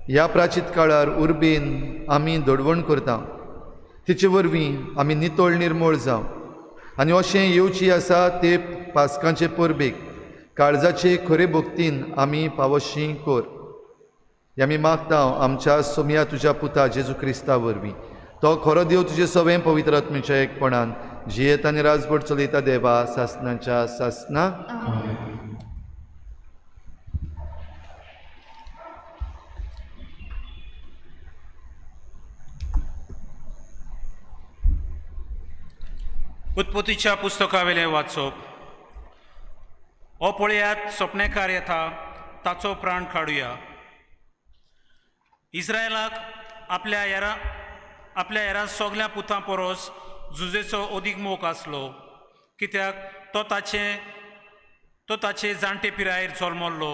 ह्या प्राचीत काळार उर्बेन आमी दडवण करता, तिचे वरवीं आमी नितळ निर्मूळ जावं आनी अशें येवची आसा ते पासकांचे परबेक काळजाचे खरे भक्तीन आमी पावशी कर. हे आमी मागता आमच्या सोमया तुज्या पुता जेजू क्रिस्ता वरवीं. तो खरो देव तुजे सवें पवित्र आत्म्याच्या एकपणान जियेत आनी राजभट चलयता देवा सासणाच्या सासना. उत्पत्तीच्या पुस्तकावेलें वाचप. हो पळयात सपनेकार येता, ताचो प्राण काडुया. इस्रायलाक आपल्या हेरा सगल्या पुतां परस जुजेचो अदीक मोग आसलो, कित्याक तो ताचे जाणटे पिरायेर जल्मल्लो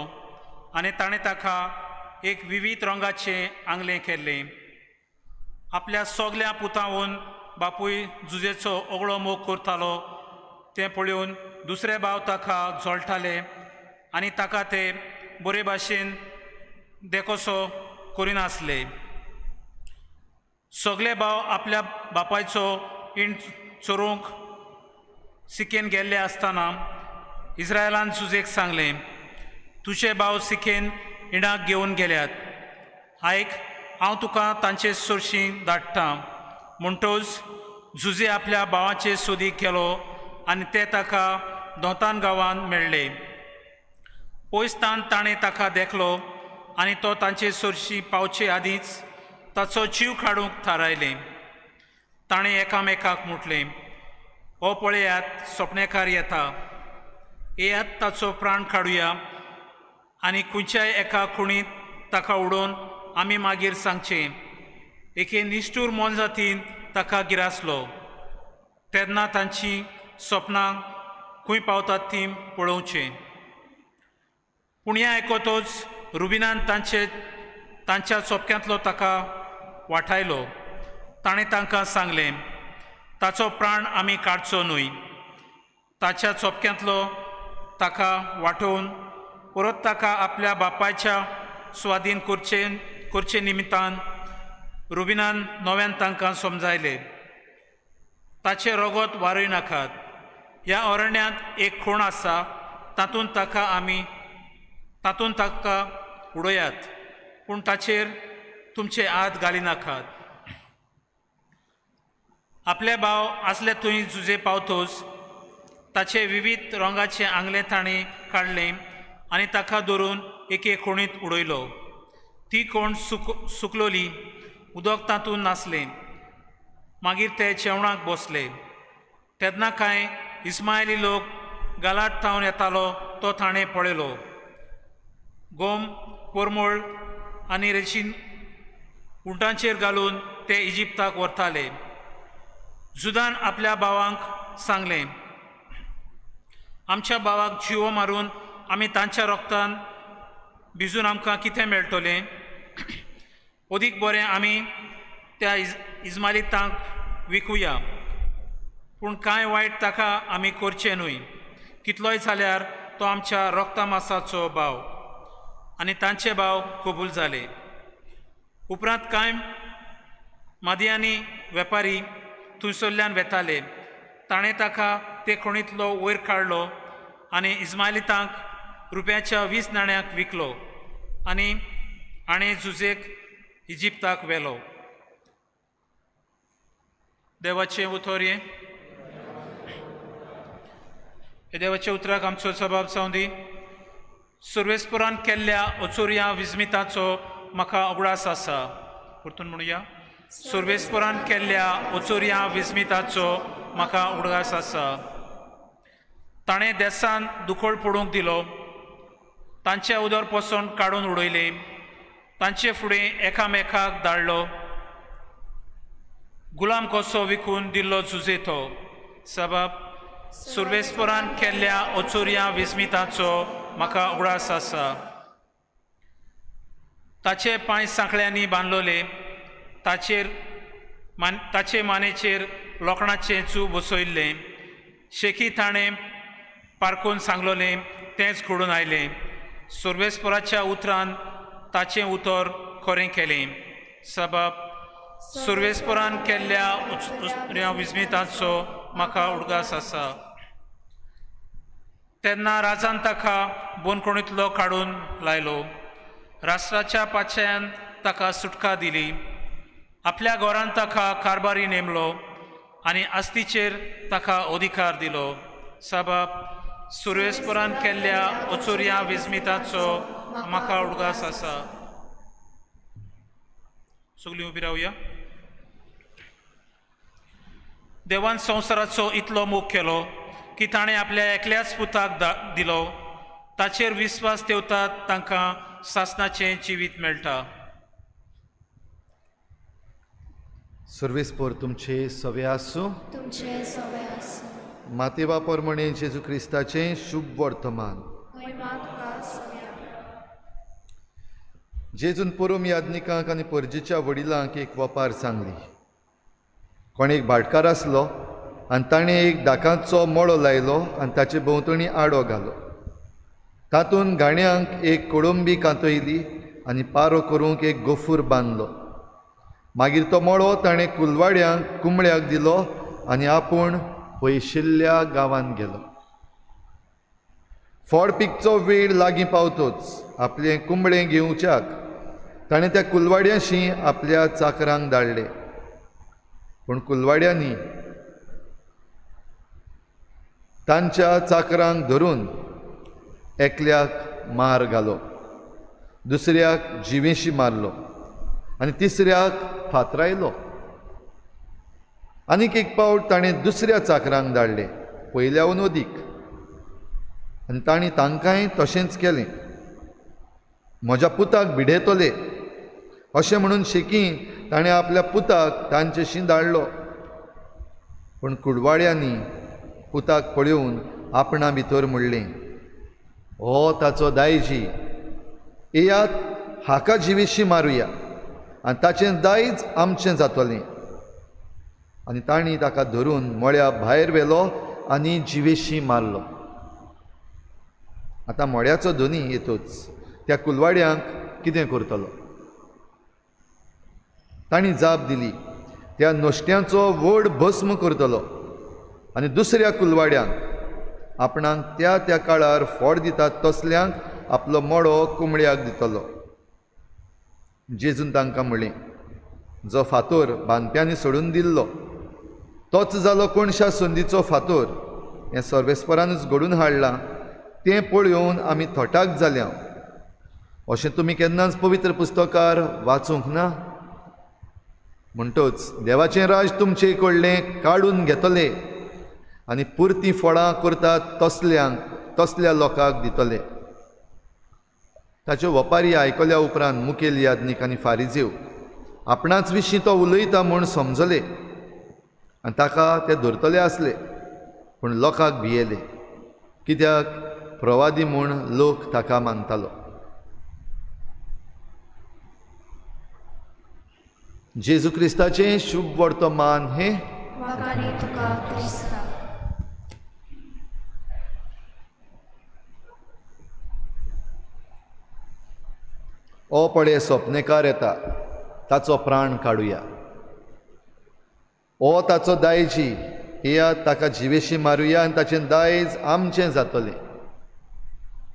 आनी ताणें ताका एक विवीध रंगाचें आंगलें केल्लें. आपल्या सगल्या पुतांहून बापूय जुजेचो ओगळो मोग करतालो तें पळोवन दुसरे भाव ताका जळटाले आनी ताका ते बरे भाशेन देखोसो करिनासले. सगळे भाव आपल्या बापायचो इंट चोरूंक सिकेन गेल्ले आसतना इस्रायलान जुजेक सांगलें, तुजे भाव सिकेन इंडाक घेवन गेल्यात, आयक हांव तुका तांचे सोरशीं धाडटा. म्हणटोच जुजे आपल्या भावाचे सोदीक गेलो आनी ते ताका दोतान गांवांत मेळ्ळे. पयसतान ताणें ताका देखलो आनी तो तांचे सोरशी पावचे आदींच ताचो जीव काडूंक थारायलें. ताणें एकामेकाक म्हटलें, हो पळयात सपनेकार येता, येयात ताचो प्राण काडुया आनी खंयच्याय एका खुणींत ताका उडोवन आमी मागीर सांगचें एके निश्ठूर मोनजातीन ताका गिरासलो. तेन्ना तांची सपनां खंय पावतात तीं पळोवचें. पूण हें आयकतच रुबिनान तांच्या चोपक्यांतलो ताका वाठायलो. ताणें तांकां सांगलें, ताचो प्राण आमी काडचो न्हय, ताच्या चोपक्यांतलो ताका वाटोवन परत ताका आपल्या बापायच्या स्वाधीन करचे निमित्तान रुबिनान नव्यान तांकां समजायले, ताचें रगत वारय नाकात, ह्या अरण्यांत एक खोण आसा, तातूंत ताका उडयात, पूण ताचेर तुमचे हात घालिनाकात. आपले भाव आसले थंय जुजे पावतोच ताचे विवीध रंगाचे आंगलें ताणें काडलें आनी ताका धरून एके खोणींत उडयलो. ती कोण सुकलोली, उदक तातूंत नासलें. मागीर ते जेवणाक बसले. तेन्ना कांय इस्मायली लोक गालाट थावन येतालो तो ताणें पळयलो. गोम, कोरमोळ आनी रेशीन उंटांचेर घालून ते इजिप्ताक व्हरताले. जुदान आपल्या भावांक सांगलें, आमच्या भावाक जिवो मारून आमी तांच्या रोगतान भिजून आमकां कितें मेळटलें? अदीक बरें आमी त्या इस्मायलितांक विकुया, पूण कांय वायट ताका आमी करचें न्हय, कितलोय जाल्यार तो आमच्या रोगता मासाचो भाव. आनी तांचे भाव कबूल जाले. उपरांत कांय मादियांनी वेपारी थंयसरल्यान वेताले. ताणें ताका ते खणींतलो वयर काडलो आनी इस्मायलितांक रुपयाच्या 20 नाण्यांक विकलो आनी हाणें जुजेक इजिप्ताक व्हेलो. देवाचें उतर हें. देवाच्या उतराक आमचो जबाब जावं दी. सुर्वेस्पुरान केल्ल्या अचोरया विस्मिताचो म्हाका उगडास आसा. परतून म्हणुया, सुर्वेस्पुरान केल्ल्या अचोरया विस्मिताचो म्हाका उगडास आसा. ताणें देसान दुखोळ पडूंक दिलो, तांचे उदर पसून काडून उडयलें, तांचे फुडें एकामेकाक धाडलो, गुलाम कसो विकून दिल्लो जुजे तो. सबब सुर्वेस्पुरान केल्ल्या अचोरया विस्मिताचो म्हाका उगडास आसा. ताचे पांय सांखळ्यांनी बांदलोले, ताचेर ताचे मानेचेर लोखणाचें चू बसयल्लें. शेकी ताणें पारखून सांगलोलें तेंच घडून आयलें. सुर्वेस्पराच्या उतरान ताचें उतर खरें केलें. सबब सुर्वेस्परान केल्ल्या विस्मिताचो म्हाका उडगास आसा. तेन्ना राजान ताका बोनकोणींतलो काडून लायलो. राष्ट्राच्या पाचयान ताका सुटका दिली. आपल्या घरान ताका कारभारी नेमलो आनी आस्तीचेर ताका अधिकार दिलो. सबब सुर्वेस्परान केल्ल्या अचोर्या विस्मिताचो म्हाका उडगास आसा. सगळीं उबी रावया. देवान संवसाराचो इतलो मोग केलो की ताणें आपल्या एकल्याच पुताक दिलो. ताचेर विस्वास ठेवतात तांकां सासणाचें जिवीत मेळटा. सर्वेस्पोर तुमचे सवे आसूं. तुमचे सवे आसूं. मातेवा प्रमाणे जेजू क्रिस्ताचें शुभ वर्तमान. जेजून पोरोम याज्ञिकांक आनी परजेच्या वडिलांक एक वपार सांगली. कोण एक भाटकार आसलो आनी ताणें एक दाकांचो मळो लायलो आनी ताचे भोंवतणी आडो घालो. तातूंत घाण्यांक एक कोळंबी कांतयली आनी पारो करूंक एक गोफूर बांदलो. मागीर तो मळो ताणें कुलवाड्यांक कुंबळ्याक दिलो आनी आपूण पयशिल्ल्या गांवांत गेलो. फळ पिकचो वेळ लागीं पावतोच आपलें कुंबळें घेवच्याक ताणें त्या कुलवाड्यांशी आपल्या चाकरांक धाडले. पूण कुलवाड्यांनी तांच्या चाकरांक धरून एकल्याक मार घालो, दुसऱ्याक जिवेशी मारलो आनी तिसऱ्याक फातरायलो. आनीक एक पावट ताणें दुसऱ्या चाकरांक धाडले, पयल्यावन अदीक, आनी तांणी तांकांय तशेंच केलें. म्हज्या पुताक भिडेतले अशें म्हणून शेकी ताणें आपल्या पुताक तांचेशी धाडलो. पूण कुडवाड्यांनी पुताक पळोवन आपणा भितर म्हणलें, हो ताचो दायजी, येयात हाका जिवेशी मारुया आनी ताचें दायज आमचें जातलें. आनी तांणी ताका धरून मळ्या भायर व्हेलो आनी जिवेशी मारलो. आतां मळ्याचो धनी येतोच त्या कुलवाड्यांक कितें करतलो? तांणी जाप दिली, त्या नश्ट्यांचो व्हड भस्म करतलो आनी दुसऱ्या कुलवाड्यांक आपणाक त्या त्या काळार फोड दितात तसल्यांक आपलो मडो कुंबळ्याक दितलो. जेजून तांकां म्हणलें, जो फातोर बांदप्यांनी सोडून दिल्लो तोच जालो कोणशा संदीचो फातोर. हें सर्वेस्परानूच घडून हाडलां, तें पळोवन आमी थटाक जाल्या. अशें तुमी केन्नाच पवित्र पुस्तकार वाचूंक ना? म्हणटच देवाचें राज तुमचे कडलें काडून घेतले आनी पुरतीं फळां करतात तसल्यांक तसल्या लोकांक दितले. ताच्यो वपारी आयकल्या उपरांत मुखेल याज्ञीक आनी फारिजेव आपणाच विशीं तो उलयता म्हूण समजले आनी ताका ते धरतले आसले, पूण लोकांक भियेले, कित्याक प्रवादी म्हूण लोक ताका मानतालो. जेजू क्रिस्ताचें शुभ वर्तमान हें. ओ पळे सपनेकार येता, ताचो प्राण काडुया. ओ ताचो दायजी, येयात ताका जिवेशी मारुया आनी ताचें दायज आमचें जातलें.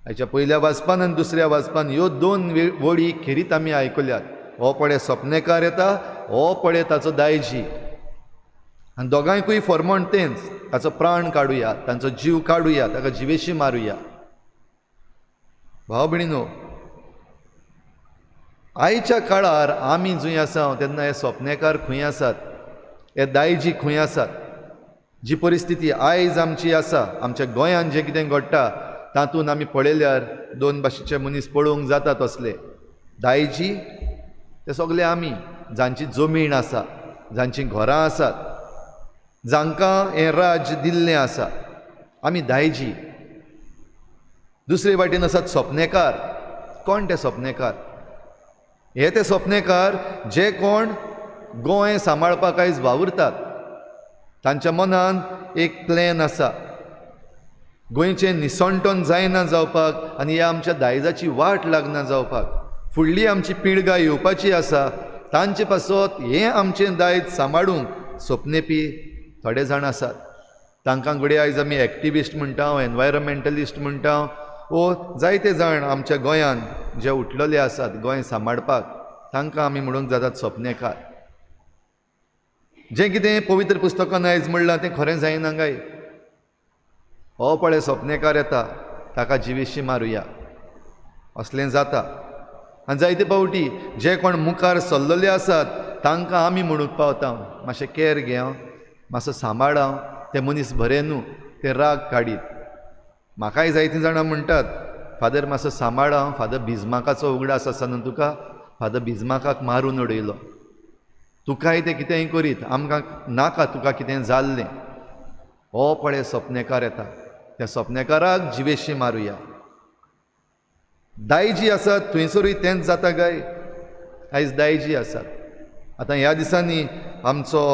हाच्या पयल्या वाचपान आनी दुसऱ्या वाचपान ह्यो दोन वळी खेरीत आमी आयकल्यात. हो पळे सपनेकार येता, हो पळे ताचो दायजी, आनी दोगांयकूय फॉर्मण तेंच, ताचो प्राण काडुया, तांचो जीव काडुया, ताका जिवेशी मारुया. भाव भयणीनो, आयच्या काळार आमी जंय आसा तेन्ना हे सपनेकार खंय आसात, हे दायजी खंय आसात? जी परिस्थिती आयज आमची आसा, आमच्या गोंयांत जें कितें घडटा तातूंत आमी पळयल्यार दोन भाशेचे मनीस पळोवंक जाता तसले दायजी ते सगळे आमी, जांची जमीन आसा, जांचीं घरां आसात, जांकां हें राज्य दिल्लें आसा, आमी दायजी. दुसरे वाटेन आसात सपनेकार. कोण ते सपनेकार? हे ते सपनेकार जे कोण गोंय सांबाळपाक आयज वावुरतात तांच्या मनान एक प्लॅन आसा गोंयचें निसणटण जायना जावपाक आनी ह्या आमच्या दायजाची वाट लागना जावपाक. फुडली आमची पिळगां येवपाची आसा तांचे पासत हें आमचें दायज सांबाळूंक सपनेपी थोडे जाण आसात. तांकां घडये आयज आमी एक्टिविस्ट म्हणटा, एनवायरमेंटलिस्ट म्हणटा वो जायते जाण आमच्या गोंयांत जे उठलेले आसात गोंय सांबाळपाक तांकां आमी म्हणूंक जातात सपनेकार. जें कितें पवित्र पुस्तकान आयज म्हणलां तें खरें जायना काय? हो पळय सपनेकार येता ताका जिवेशी मारुया असलें जाता. आनी जायते फावटी जे कोण मुखार सरलेले आसात तांकां आमी म्हणूंक पावता मातशें केर घे, मातसो सांबाळ, ते मनीस बरें न्हू, ते राग काडीत. म्हाकाय जायतीं जाणां म्हणटात फादर मातसो सांबाळ, फादर बिजमाकाचो उगडास आसा न्हू तुका, फादर बिजमाकाक मारून उडयलो, तुकाय ते कितेंय करीत, आमकां नाका तुका कितें जाल्लें. हो पळय सपनेकार येता त्या सपनेकाराक जिवेशी मारुया. दायजी आसात थंयसरूय तेंच जाता काय? आयज दायजी आसात. आतां ह्या दिसांनी आमचो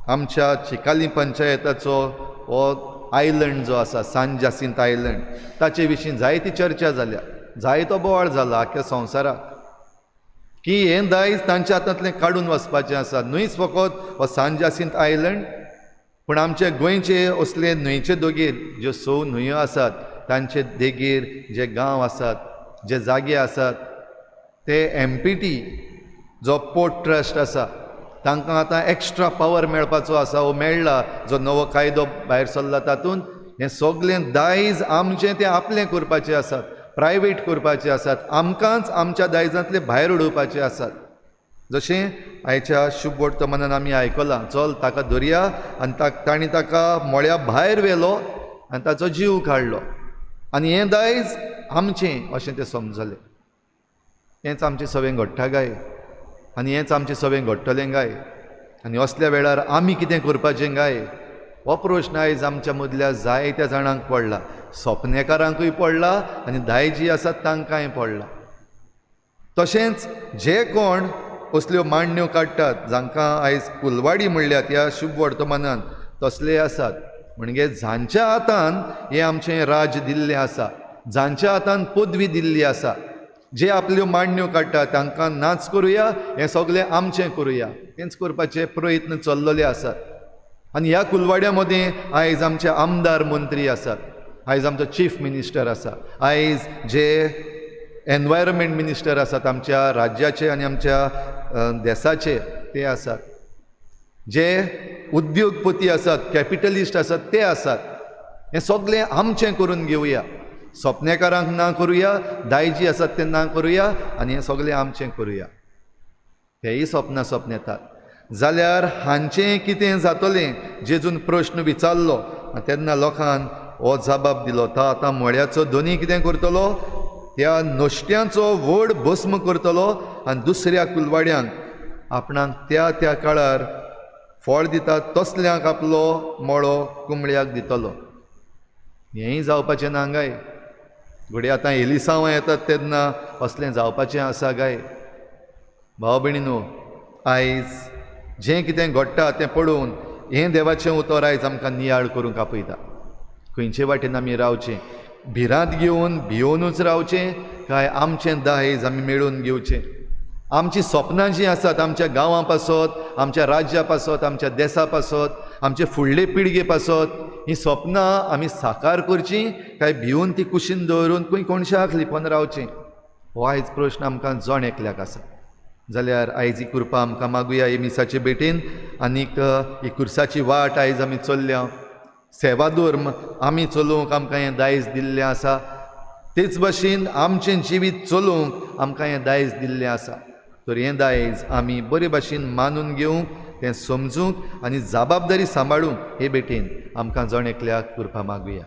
आमच्या चिकाली पंचायताचो हो आयलंड जो आसा सान जासिंत आयलंड ताचे विशीं जायती चर्चा जाल्या, जायतो बोवाळ जाला आख्ख्या संवसाराक की हें दायज तांच्या हातांतलें काडून वचपाचें आसा. न्हूच फकत हो सान जासिंत आयलंड पूण आमचे गोंयचे असले न्हंयचे दोगेर ज्यो स न्हंयो आसात तांचे देगेर जे गांव आसात जे जागे आसात ते एम पी टी जो पोर्ट ट्रस्ट आसा तांकां आतां एक्स्ट्रा पावर मेळपाचो आसा, हो मेळ्ळा जो नवो कायदो भायर सरला तातूंत हें सगळें दायज आमचें तें आपलें करपाचें आसात, प्रायवेट करपाचें आसात, आमकांच आमच्या दायजांतलें भायर उडोवपाचें आसात. जशें आयच्या शुभ वर्तमानान आमी आयकलां, चल ताका धरया आनी तांणी ताका मळ्या भायर व्हेलो आनी ताचो जीव काडलो आनी हें दायज आमचें अशें तें समजलें. हेंच आमचें सगळें घडटा काय? आनी हेंच आमचें सगळें घडटलें काय? आनी असल्या वेळार आमी कितें करपाचें काय? हो प्रश्न आयज आमच्या मदल्या जायत्या जाणांक पडला, सपनेकारांकूय पडला आनी दायजी आसात तांकांय पडला. तशेंच जे कोण असल्यो मांडण्यो काडटात जांकां आयज कुलवाडी म्हणल्यात ह्या शुभ वर्तमानान तसले आसात म्हणजे जांच्या हातान हें आमचें राज्य दिल्लें आसा, जांच्या हातान पदवी दिल्ली आसा, जे आपल्यो मांडण्यो काडटात तांकां नाच करुया, हें सगळें आमचें करुया, तेंच करपाचे प्रयत्न चल्लेले आसात. आनी ह्या कुलवाड्या मदीं आयज आमचे आमदार मंत्री आसात, आयज आमचो चीफ मिनिस्टर आसा, आयज जे एनवायरमेंट मिनिस्टर आसात आमच्या राज्याचे आनी आमच्या देसाचे ते आसात, जे उद्योगपती आसात, कॅपिटलिस्ट आसात ते आसात. हें सगळें आमचें करून घेवया, सपनेकारांक ना करुया, दायजी आसात ते ना करुया आनी हें सगळें आमचें करुया. हेय सपनां सपनेतात जाल्यार हांचें कितें जातलें जेजून प्रश्न विचारलो आनी तेन्ना लोकान हो जबाब दिलो, तो आतां मळ्याचो धनी कितें करतलो, त्या नश्ट्यांचो व्हड भस्म करतलो आनी दुसऱ्या कुलवाड्यांक आपणाक त्या त्या काळार फळ दिता तसल्यांक आपलो मळो कुंबळ्याक दितलो. हेंय जावपाचें ना गाय? घडये आतां एलिसांवां येतात तेन्ना असलें जावपाचें आसा गाय? भाव भयणीनो, आयज जें कितें घडटा तें पळोवन हें देवाचें उतर आयज आमकां नियाळ करूंक आपयता. खंयचे वाटेन आमी रावचें, भिरांत घेवन भियोनूच रावचें काय आमचें दायज आमी मेळोवन घेवचें? आमचीं सपनां जीं आसात आमच्या गांवां पासत, आमच्या राज्या पासत, आमच्या देसा पासत, आमचे फुडले पिळगे पासत, हीं सपनां आमी साकार करचीं काय भिवन ती कुशीन दवरून खंय कोणशाक लिपोवन रावचें? हो आयज प्रश्न आमकां जण एकल्याक आसा. जाल्यार आयज ही कृपा आमकां मागुया ही मिसाचे भेटेन आनीक ही कुर्साची वाट आयज आमी चल्ल्या, सेवाधर्म आमी चलोवंक आमकां हें दायज दिल्लें आसा, तेच भाशेन आमचें जिवीत चलोवंक आमकां हें दायज दिल्लें आसा. तर हें दायज आमी बरे भाशेन मानून घेवंक, तें समजूंक आनी जबाबदारी सांबाळूंक हे भेटेन आमकां जण एकल्याक कृपा मागुया.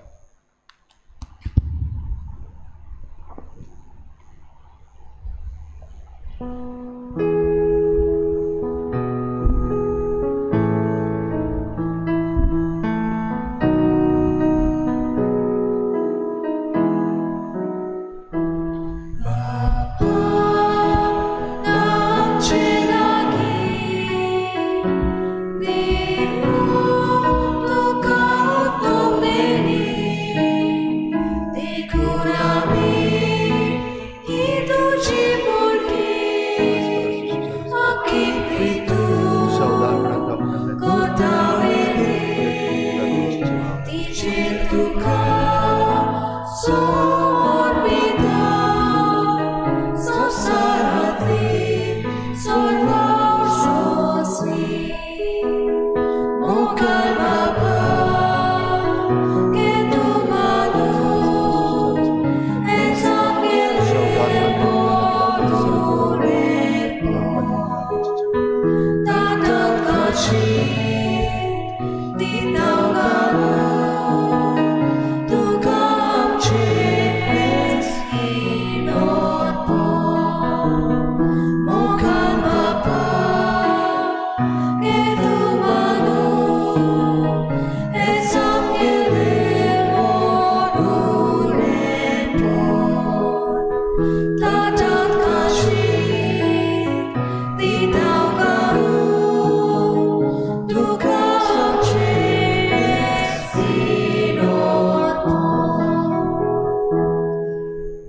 Baba,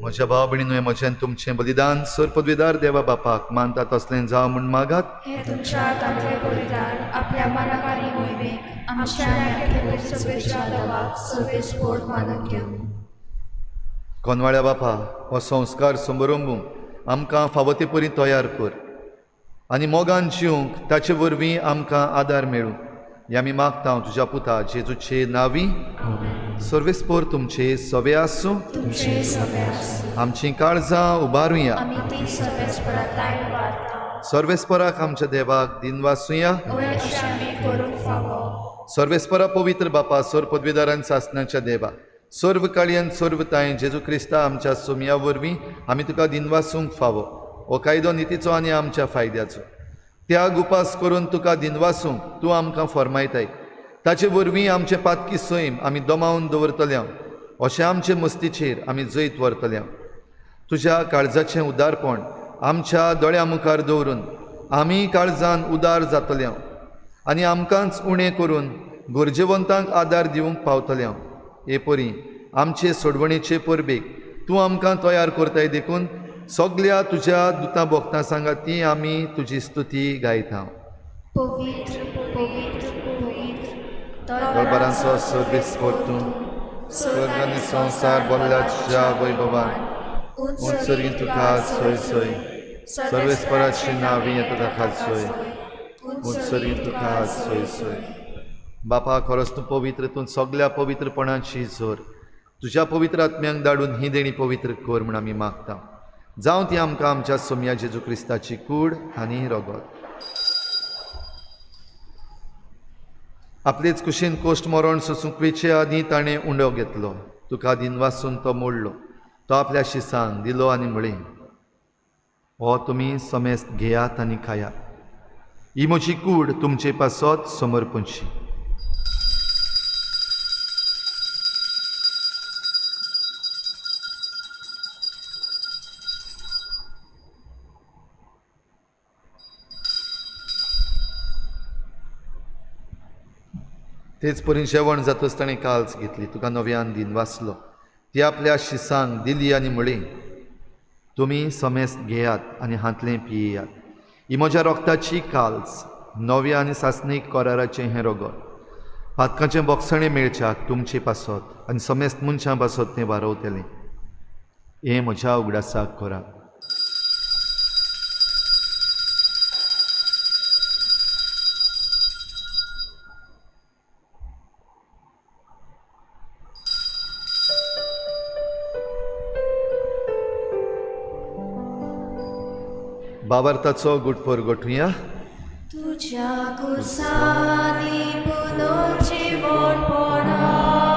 म्हज्या भाव भयणींनो, म्हजें तुमचें बलिदान सर पदवीदार देवा बापाक मानता तसलें जावं म्हूण मागात। हे तुमच्या हातांतलें बलिदान आपल्या मनाक आनी मोहिमेक आमच्या आनी सभेच्या देवाक सर्वेस्पोर मानून घेवं। कोनवाळ्या बापा, हो संस्कार समरंबूंक आमकां फावो ते परी तयार कर आनी मोगान जिवंक ताचे वरवीं आमकां आदार मेळूं हें आमी मागता तुज्या पुता जेजूचे नांवी। सर्वेस्पोर तुमचे सवे आसूं। आमचीं काळजां उबारुया। सर्वेस्पराक आमच्या देवाक दिनवासुया। सर्वेस्परा पवित्र बापा, सर पदवीदारान सासनाच्या देवा, सर्व काळयान सर्व तांय जेजू क्रिस्ता आमच्या सोमया वरवीं आमी तुका दिनवासूंक फावो। हो कायदो नितीचो आनी आमच्या फायद्याचो। त्याग उपास करून तुका दिनवासूंक तूं आमकां फर्मायताय। ताचे वरवीं आमचें पातकी सैम आमी दमावन दवरतले, अशें आमचे मस्तीचेर आमी जैत व्हरतले। तुज्या काळजाचें उदारपण आमच्या दोळ्या मुखार दवरून आमी काळजान उदार जातले आनी आमकांच उणें करून गरजेवंतांक आदार दिवंक पावतले। हे परी आमचे सोडवणेचे परबेक तूं आमकां तयार करताय देखून सगल्या तुज्या दुतां भोगतां सांगा ती आमी तुजी स्तुती गायता। पवित्र पवित्र पवित्र दरबारांचो सर्वेस्पोर तूं, स्वर्ग आनी संवसार भरल्या तुज्या वैभवान। उंच तुका सोय सोय, सर्वेस्पराची नांवी येता ताका सोय, उंच तुका सोय सोय। बापा, खरोच तूं पवित्र, तूं सगल्या पवित्रपणाची जोर। तुज्या पवित्र आत्म्यांक धाडून ही देणी पवित्र कर म्हूण आमी मागता। जावं ती आमकां आमच्या सोमया जेजू क्रिस्ताची कूड आनी रगत। आपलेच कुशीन कोश्ट मरण सोसूंक वेचे आदीं ताणें उंडो घेतलो, तुका दिनवासून तो मोडलो, तो आपल्या शिसांक दिलो आनी म्हळें, हो तुमी समेस्त घेयात आनी खायात, ही म्हजी कूड तुमचे पासत समर्पणची। तेच परी जेवण जातच ताणें काल्स घेतली, तुका नव्यान दिनवासलो, ती आपल्या शिसांक दिली आनी म्हळी, तुमी समेस्त घेयात आनी हांतलें पियेयात, ही म्हज्या रोगताची काल्स, नव्या आनी सासणीक कराराचें हें रगत, पातकाचें बोगसणें मेळच्याक तुमचे पासत आनी समेस्त मनशां पासत तें वारवतलें। हें म्हज्या उगडासाक करात। बाबार्थाचो गुटपोर गोठुया। तुझ्या कुसानी पुनर्जीवनपणा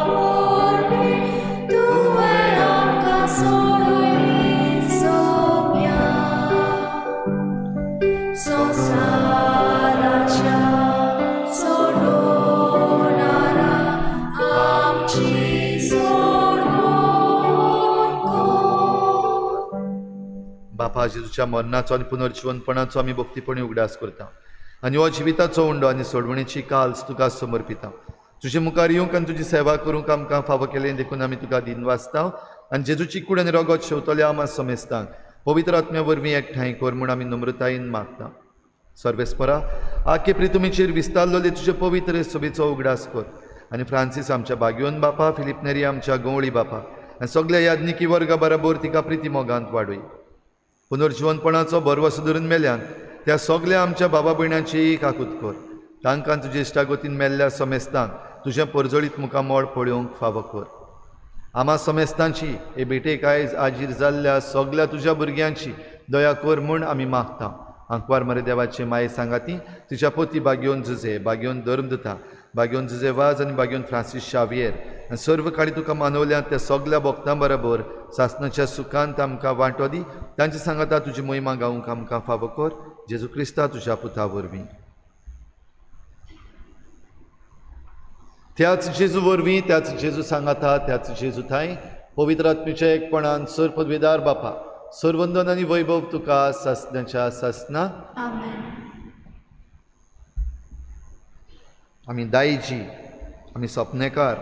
वरवीं तुवें आमकां सोडयली सोम्या, संवसाराच्या सोडवणारा आमची सोडवण कर। बापा, जेजूच्या मरणाचो आनी पुनर्जीवनपणाचो आमी भक्तीपणी उगडास करता आनी हो जिविताचो उंडो आनी सोडवणेची काल्स तुका समर्पिता। तुजे मुखार येवंक आनी तुजी सेवा करूंक आमकां फावो केलें देखून आमी तुका दिनवासता आनी जेजूची कूड आनी रगत शेवतल्या आमा समेस्तांक पवित्र आत्म्या वरवीं एकठांय कर म्हूण आमी नम्रतायेन मागता। सर्वेस्परा, आखे प्रितुमीचेर विस्तारलेले तुजे पवित्र सभेचो उगडास कर आनी फ्रांसीस आमच्या बागयोन बापा, फिलीप नेरी आमच्या गवळी बापा आनी सगल्या याज्ञिकी वर्गा बराबर तिका प्रिती मोगांत वाडय। पुनर्जीवनपणाचो भरवसो धरून मेल्यान त्या सगल्या आमच्या बाबा भयणांची काकूत कर, तांकां तुजे इश्टागतीन मेल्ल्या समेस्तांक तुजें परजळीत मुखामळ पळोवंक फावो कर। आमा समेस्तांची हे भेटेक आयज आजीर जाल्ल्या सगल्या तुज्या भुरग्यांची दया कर म्हूण आमी मागता। आंकवार मरे देवाचे माये सांगाती तुज्या पोती बागयोन जुजे, बागयोन धर्मदुता, बागयोन जुजे वाज आनी बागयोन फ्रांसीस शावियर आनी सर्व काळी तुका मानवल्या त्या सगल्या भक्तां बराबर सासनाच्या सुखांत आमकां वांटो दी। तांचे सांगाता तुजी मोहिमा गावंक आमकां फावो कर, जेजू क्रिस्ता तुज्या पुता वरवीं। त्याच जेजू वरवीं, त्याच जेजू सांगाता, त्याच जेजू थांय पवित्र आत्म्याच्या एकपणान सर पदवीदार बापा, सर्वंदन आनी वैभव तुका सासनाच्या सासना। आमेन। आमी दायजी, आमी सपनेकार,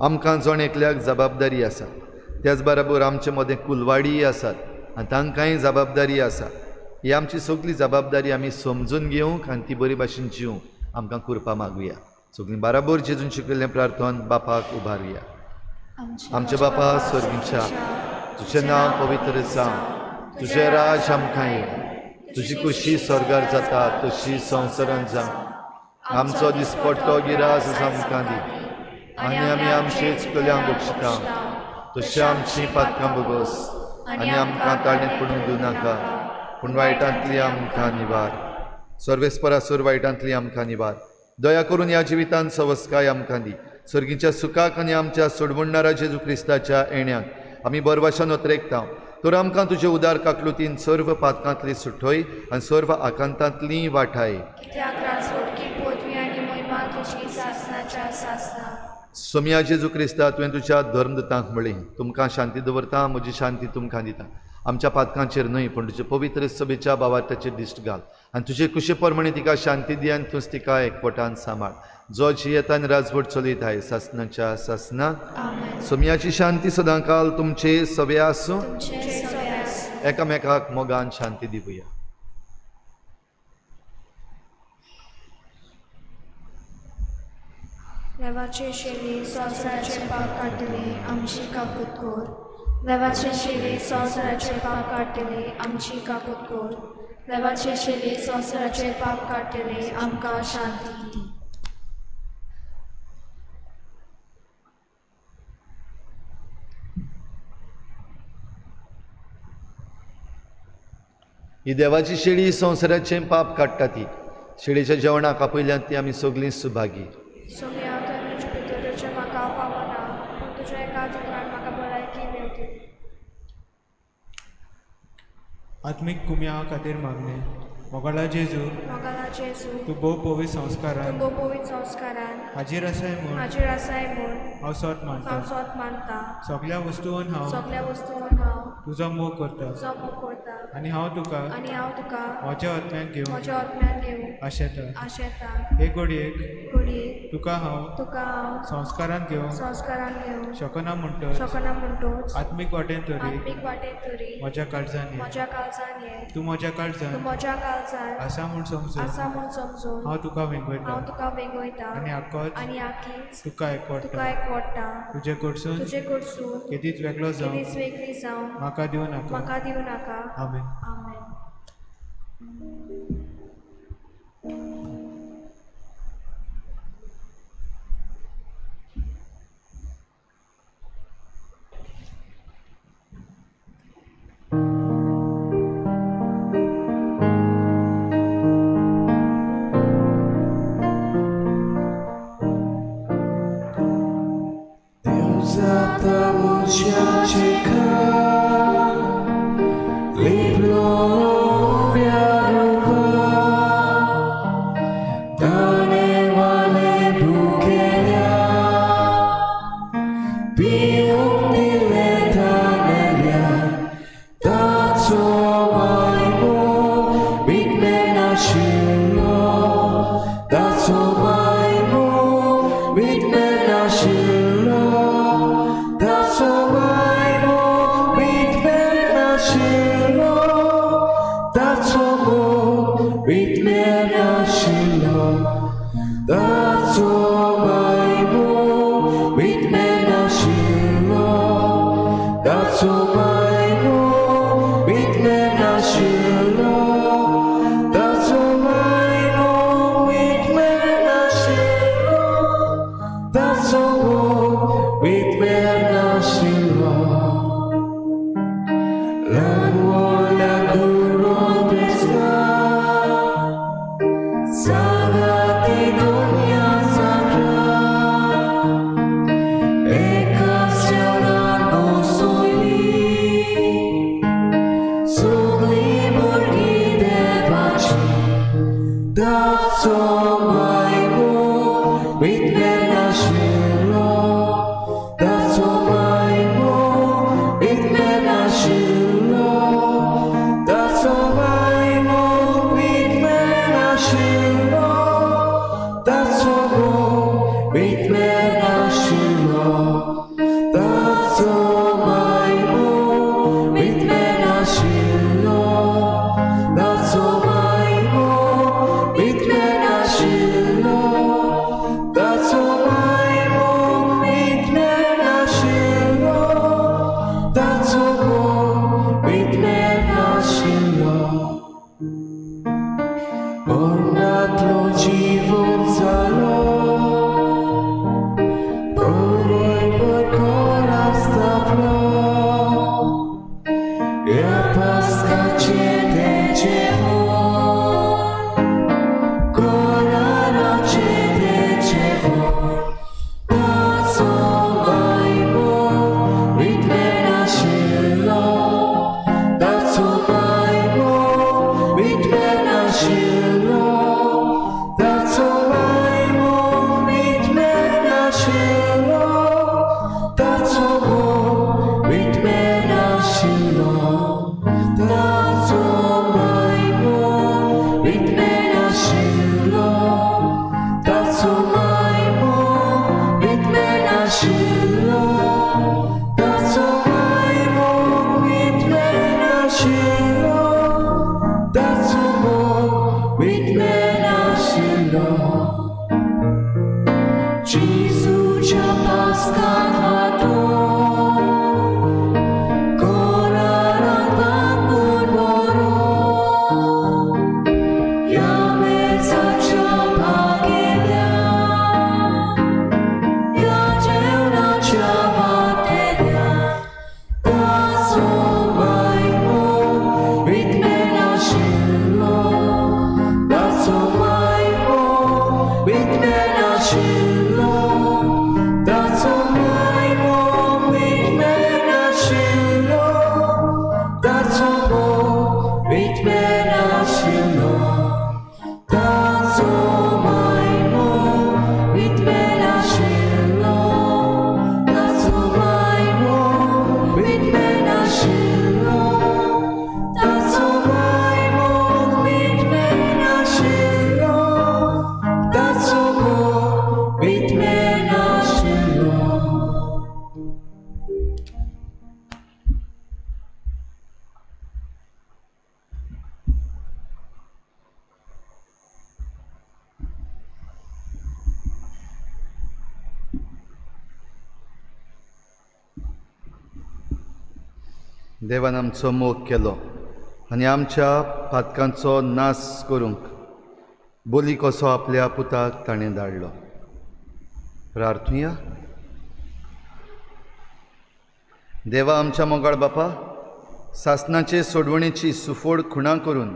आमकां जण एकल्याक जबाबदारी आसा। त्याच बराबर आमचे मदें कुलवाडीय आसात आनी तांकांय जबाबदारी आसा. ही आमची सगली जबाबदारी आमी समजून घेवंक आनी ती बरी भाशेन जिवंक आमकां कृपा मागुया. सगळीं बाराबर जेजून शिकयल्लें प्रार्थन बापाक उबारुया. आमच्या बापा स्वर्गीच्या, तुजें नांव पवित्र जावं, तुजें राज आमकां येवं, तुजी खुशी स्वर्गार जाता तशी संवसारांत जावं. आमचो दिसपट्टो गिरास आमकां दी आनी आमी आमचे चुकल्यांक बक्षिता तशें आमची पातकां भोगोस आनी आमकां ताणें पडून दिवं नाका, पूण वायटांतली आमकां निवार. सर्वेस्परासूर वायटांतली आमकां निवार. दया करून ह्या जिवितांत सवस्काय आमकां दी. सर्गीच्या सुखाक आनी आमच्या सोडवणणारा जेजू क्रिस्ताच्या येण्याक आमी बरवाशान ओतरेकता. तर आमकां तुजे उदार काकलुतीन सर्व पातकांतली सुठय आनी सर्व आकांतांतली वाठाय. सोमया जेजू क्रिस्ता, तुवें तुज्या धर्मदूतांक म्हळें, तुमकां शांती दवरता, म्हजी शांती तुमकां दिता. आमच्या पातकांचेर न्हय पूण तुजे पवित्र सभेच्या बावार्थाचेर दिश्ट घाल आनी तुजे कुशे प्रमाणे तिका शांती दी आनी तूंच तिका एकवटान सांबाळ, जो जियेता आनी राजवट चलयत आहे सासनाच्या सासना. सोमयाची शांती सदांकाल तुमचे सवे आसूं. एकामेकाक मोगान शांती दिवया. देवाचे शेली संवसाराचे पाप काडटले आमची काकूत कोर. देवाचे शेली संवसाराचे पाप काडटले आमची काकूत कोर. देवाचे शेली संवसाराचे पाप काडटले आमकां शांती दी. ही देवाची शेळी संवसाराचें पाप काडटा. ती शेळीच्या जेवणाक आपयल्यान ती आमी सगळीं सुभागी. आत्मीक कुम्या खातीर मागणें. मोगाळा जेजू, तूं भोव पवित्र संस्कारान हाजीर आसाय म्हूण हांव सोत मानता. सगल्या वस्तून हांव तुजो मोग करता आनी हांव तुका म्हज्या आत्म्याक घेवन आशेता. हे घडयेक तुका हांव संस्कारान घेवन शकना म्हणटच आत्मीक वाटेन तरी म्हज्या काळजान ये. तूं म्हज्या काळजान आसा म्हूण समजून हांव तुका वेंगयता आनी आकीच तुका एकवटा. तुजे कडसून केदीच वेगळो जावं म्हाका दिवं नाका. आमेन. That's all my more. It may not ह्या पास्काचें तें जेवण, कराराचें तें जेवण, ताचो मायमो विटमेनाशिल्लो, ताचो मायमो विटमेनाशिल्लो, ताचो मायमो विटमेनाशिल्लो, ताचो मोग विटमेनाशिल्लो, ताचो मायमो विटमेनाशिल्लो, ताचो मायमो विटमेनाशिल्लो, ताचो मायमो विटमेनाशिल्लो, ताचो मोग विटमेनाशिल्लो. जेजूच्या पास्कांत वांटो, करारांत वांगून बरो, ह्या मेजाच्या भागेल्या, ह्या जेवणाच्या वांटेल्या, ताचो मायमो विटमेनाशिल्लो, ताचो मायमो विटमेनाशिल्लो, ताचो मायमो विटमेनाशिल्लो, ताचो मोग विटमेनाशिल्लो, ताचो मायमो विटमेनाशिल्लो, ताचो मायमो विटमेनाशिल्लो, ताचो मायमो विटमेनाशिल्लो, ताचो मोग विटमेनाशिल्लो. देवान आमचो मोग केलो आनी आमच्या पातकांचो नाश करूंक बोली कसो आपल्या पुताक ताणें धाडलो. प्रार्थुया. देवा आमच्या मोगाळ बापा, सासणाचे सोडवणेची सुफोड खुणा करून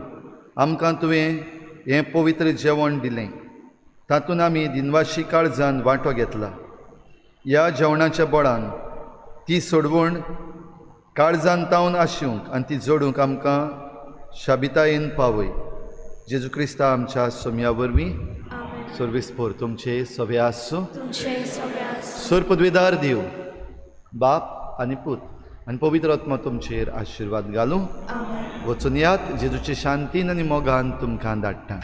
आमकां तुवें हें पवित्र जेवण दिलें, तातूंत आमी दिनवाशी काळजान वांटो घेतला. ह्या जेवणाच्या बळान ती सोडवण काळजान तावन आसूंक आनी ती जोडूंक आमकां शाबितायेन पावय. जेजू क्रिस्ता आमच्या सोम्या वरवीं. सर्वीस पोर तुमचे सवे आसूं. सोर पदवेदार देव बाप आनी पूत आनी पवित्र आत्मा तुमचेर आशिर्वाद घालूं. वचून यात, जेजूचे शांतीन आनी मोगान तुमकां धाडटा.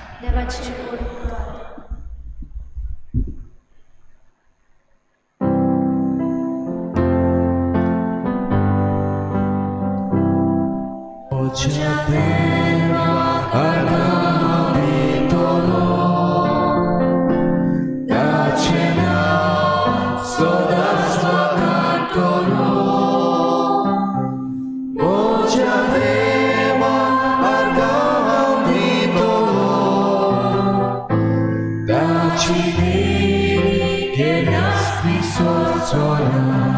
Che naspi sorzola.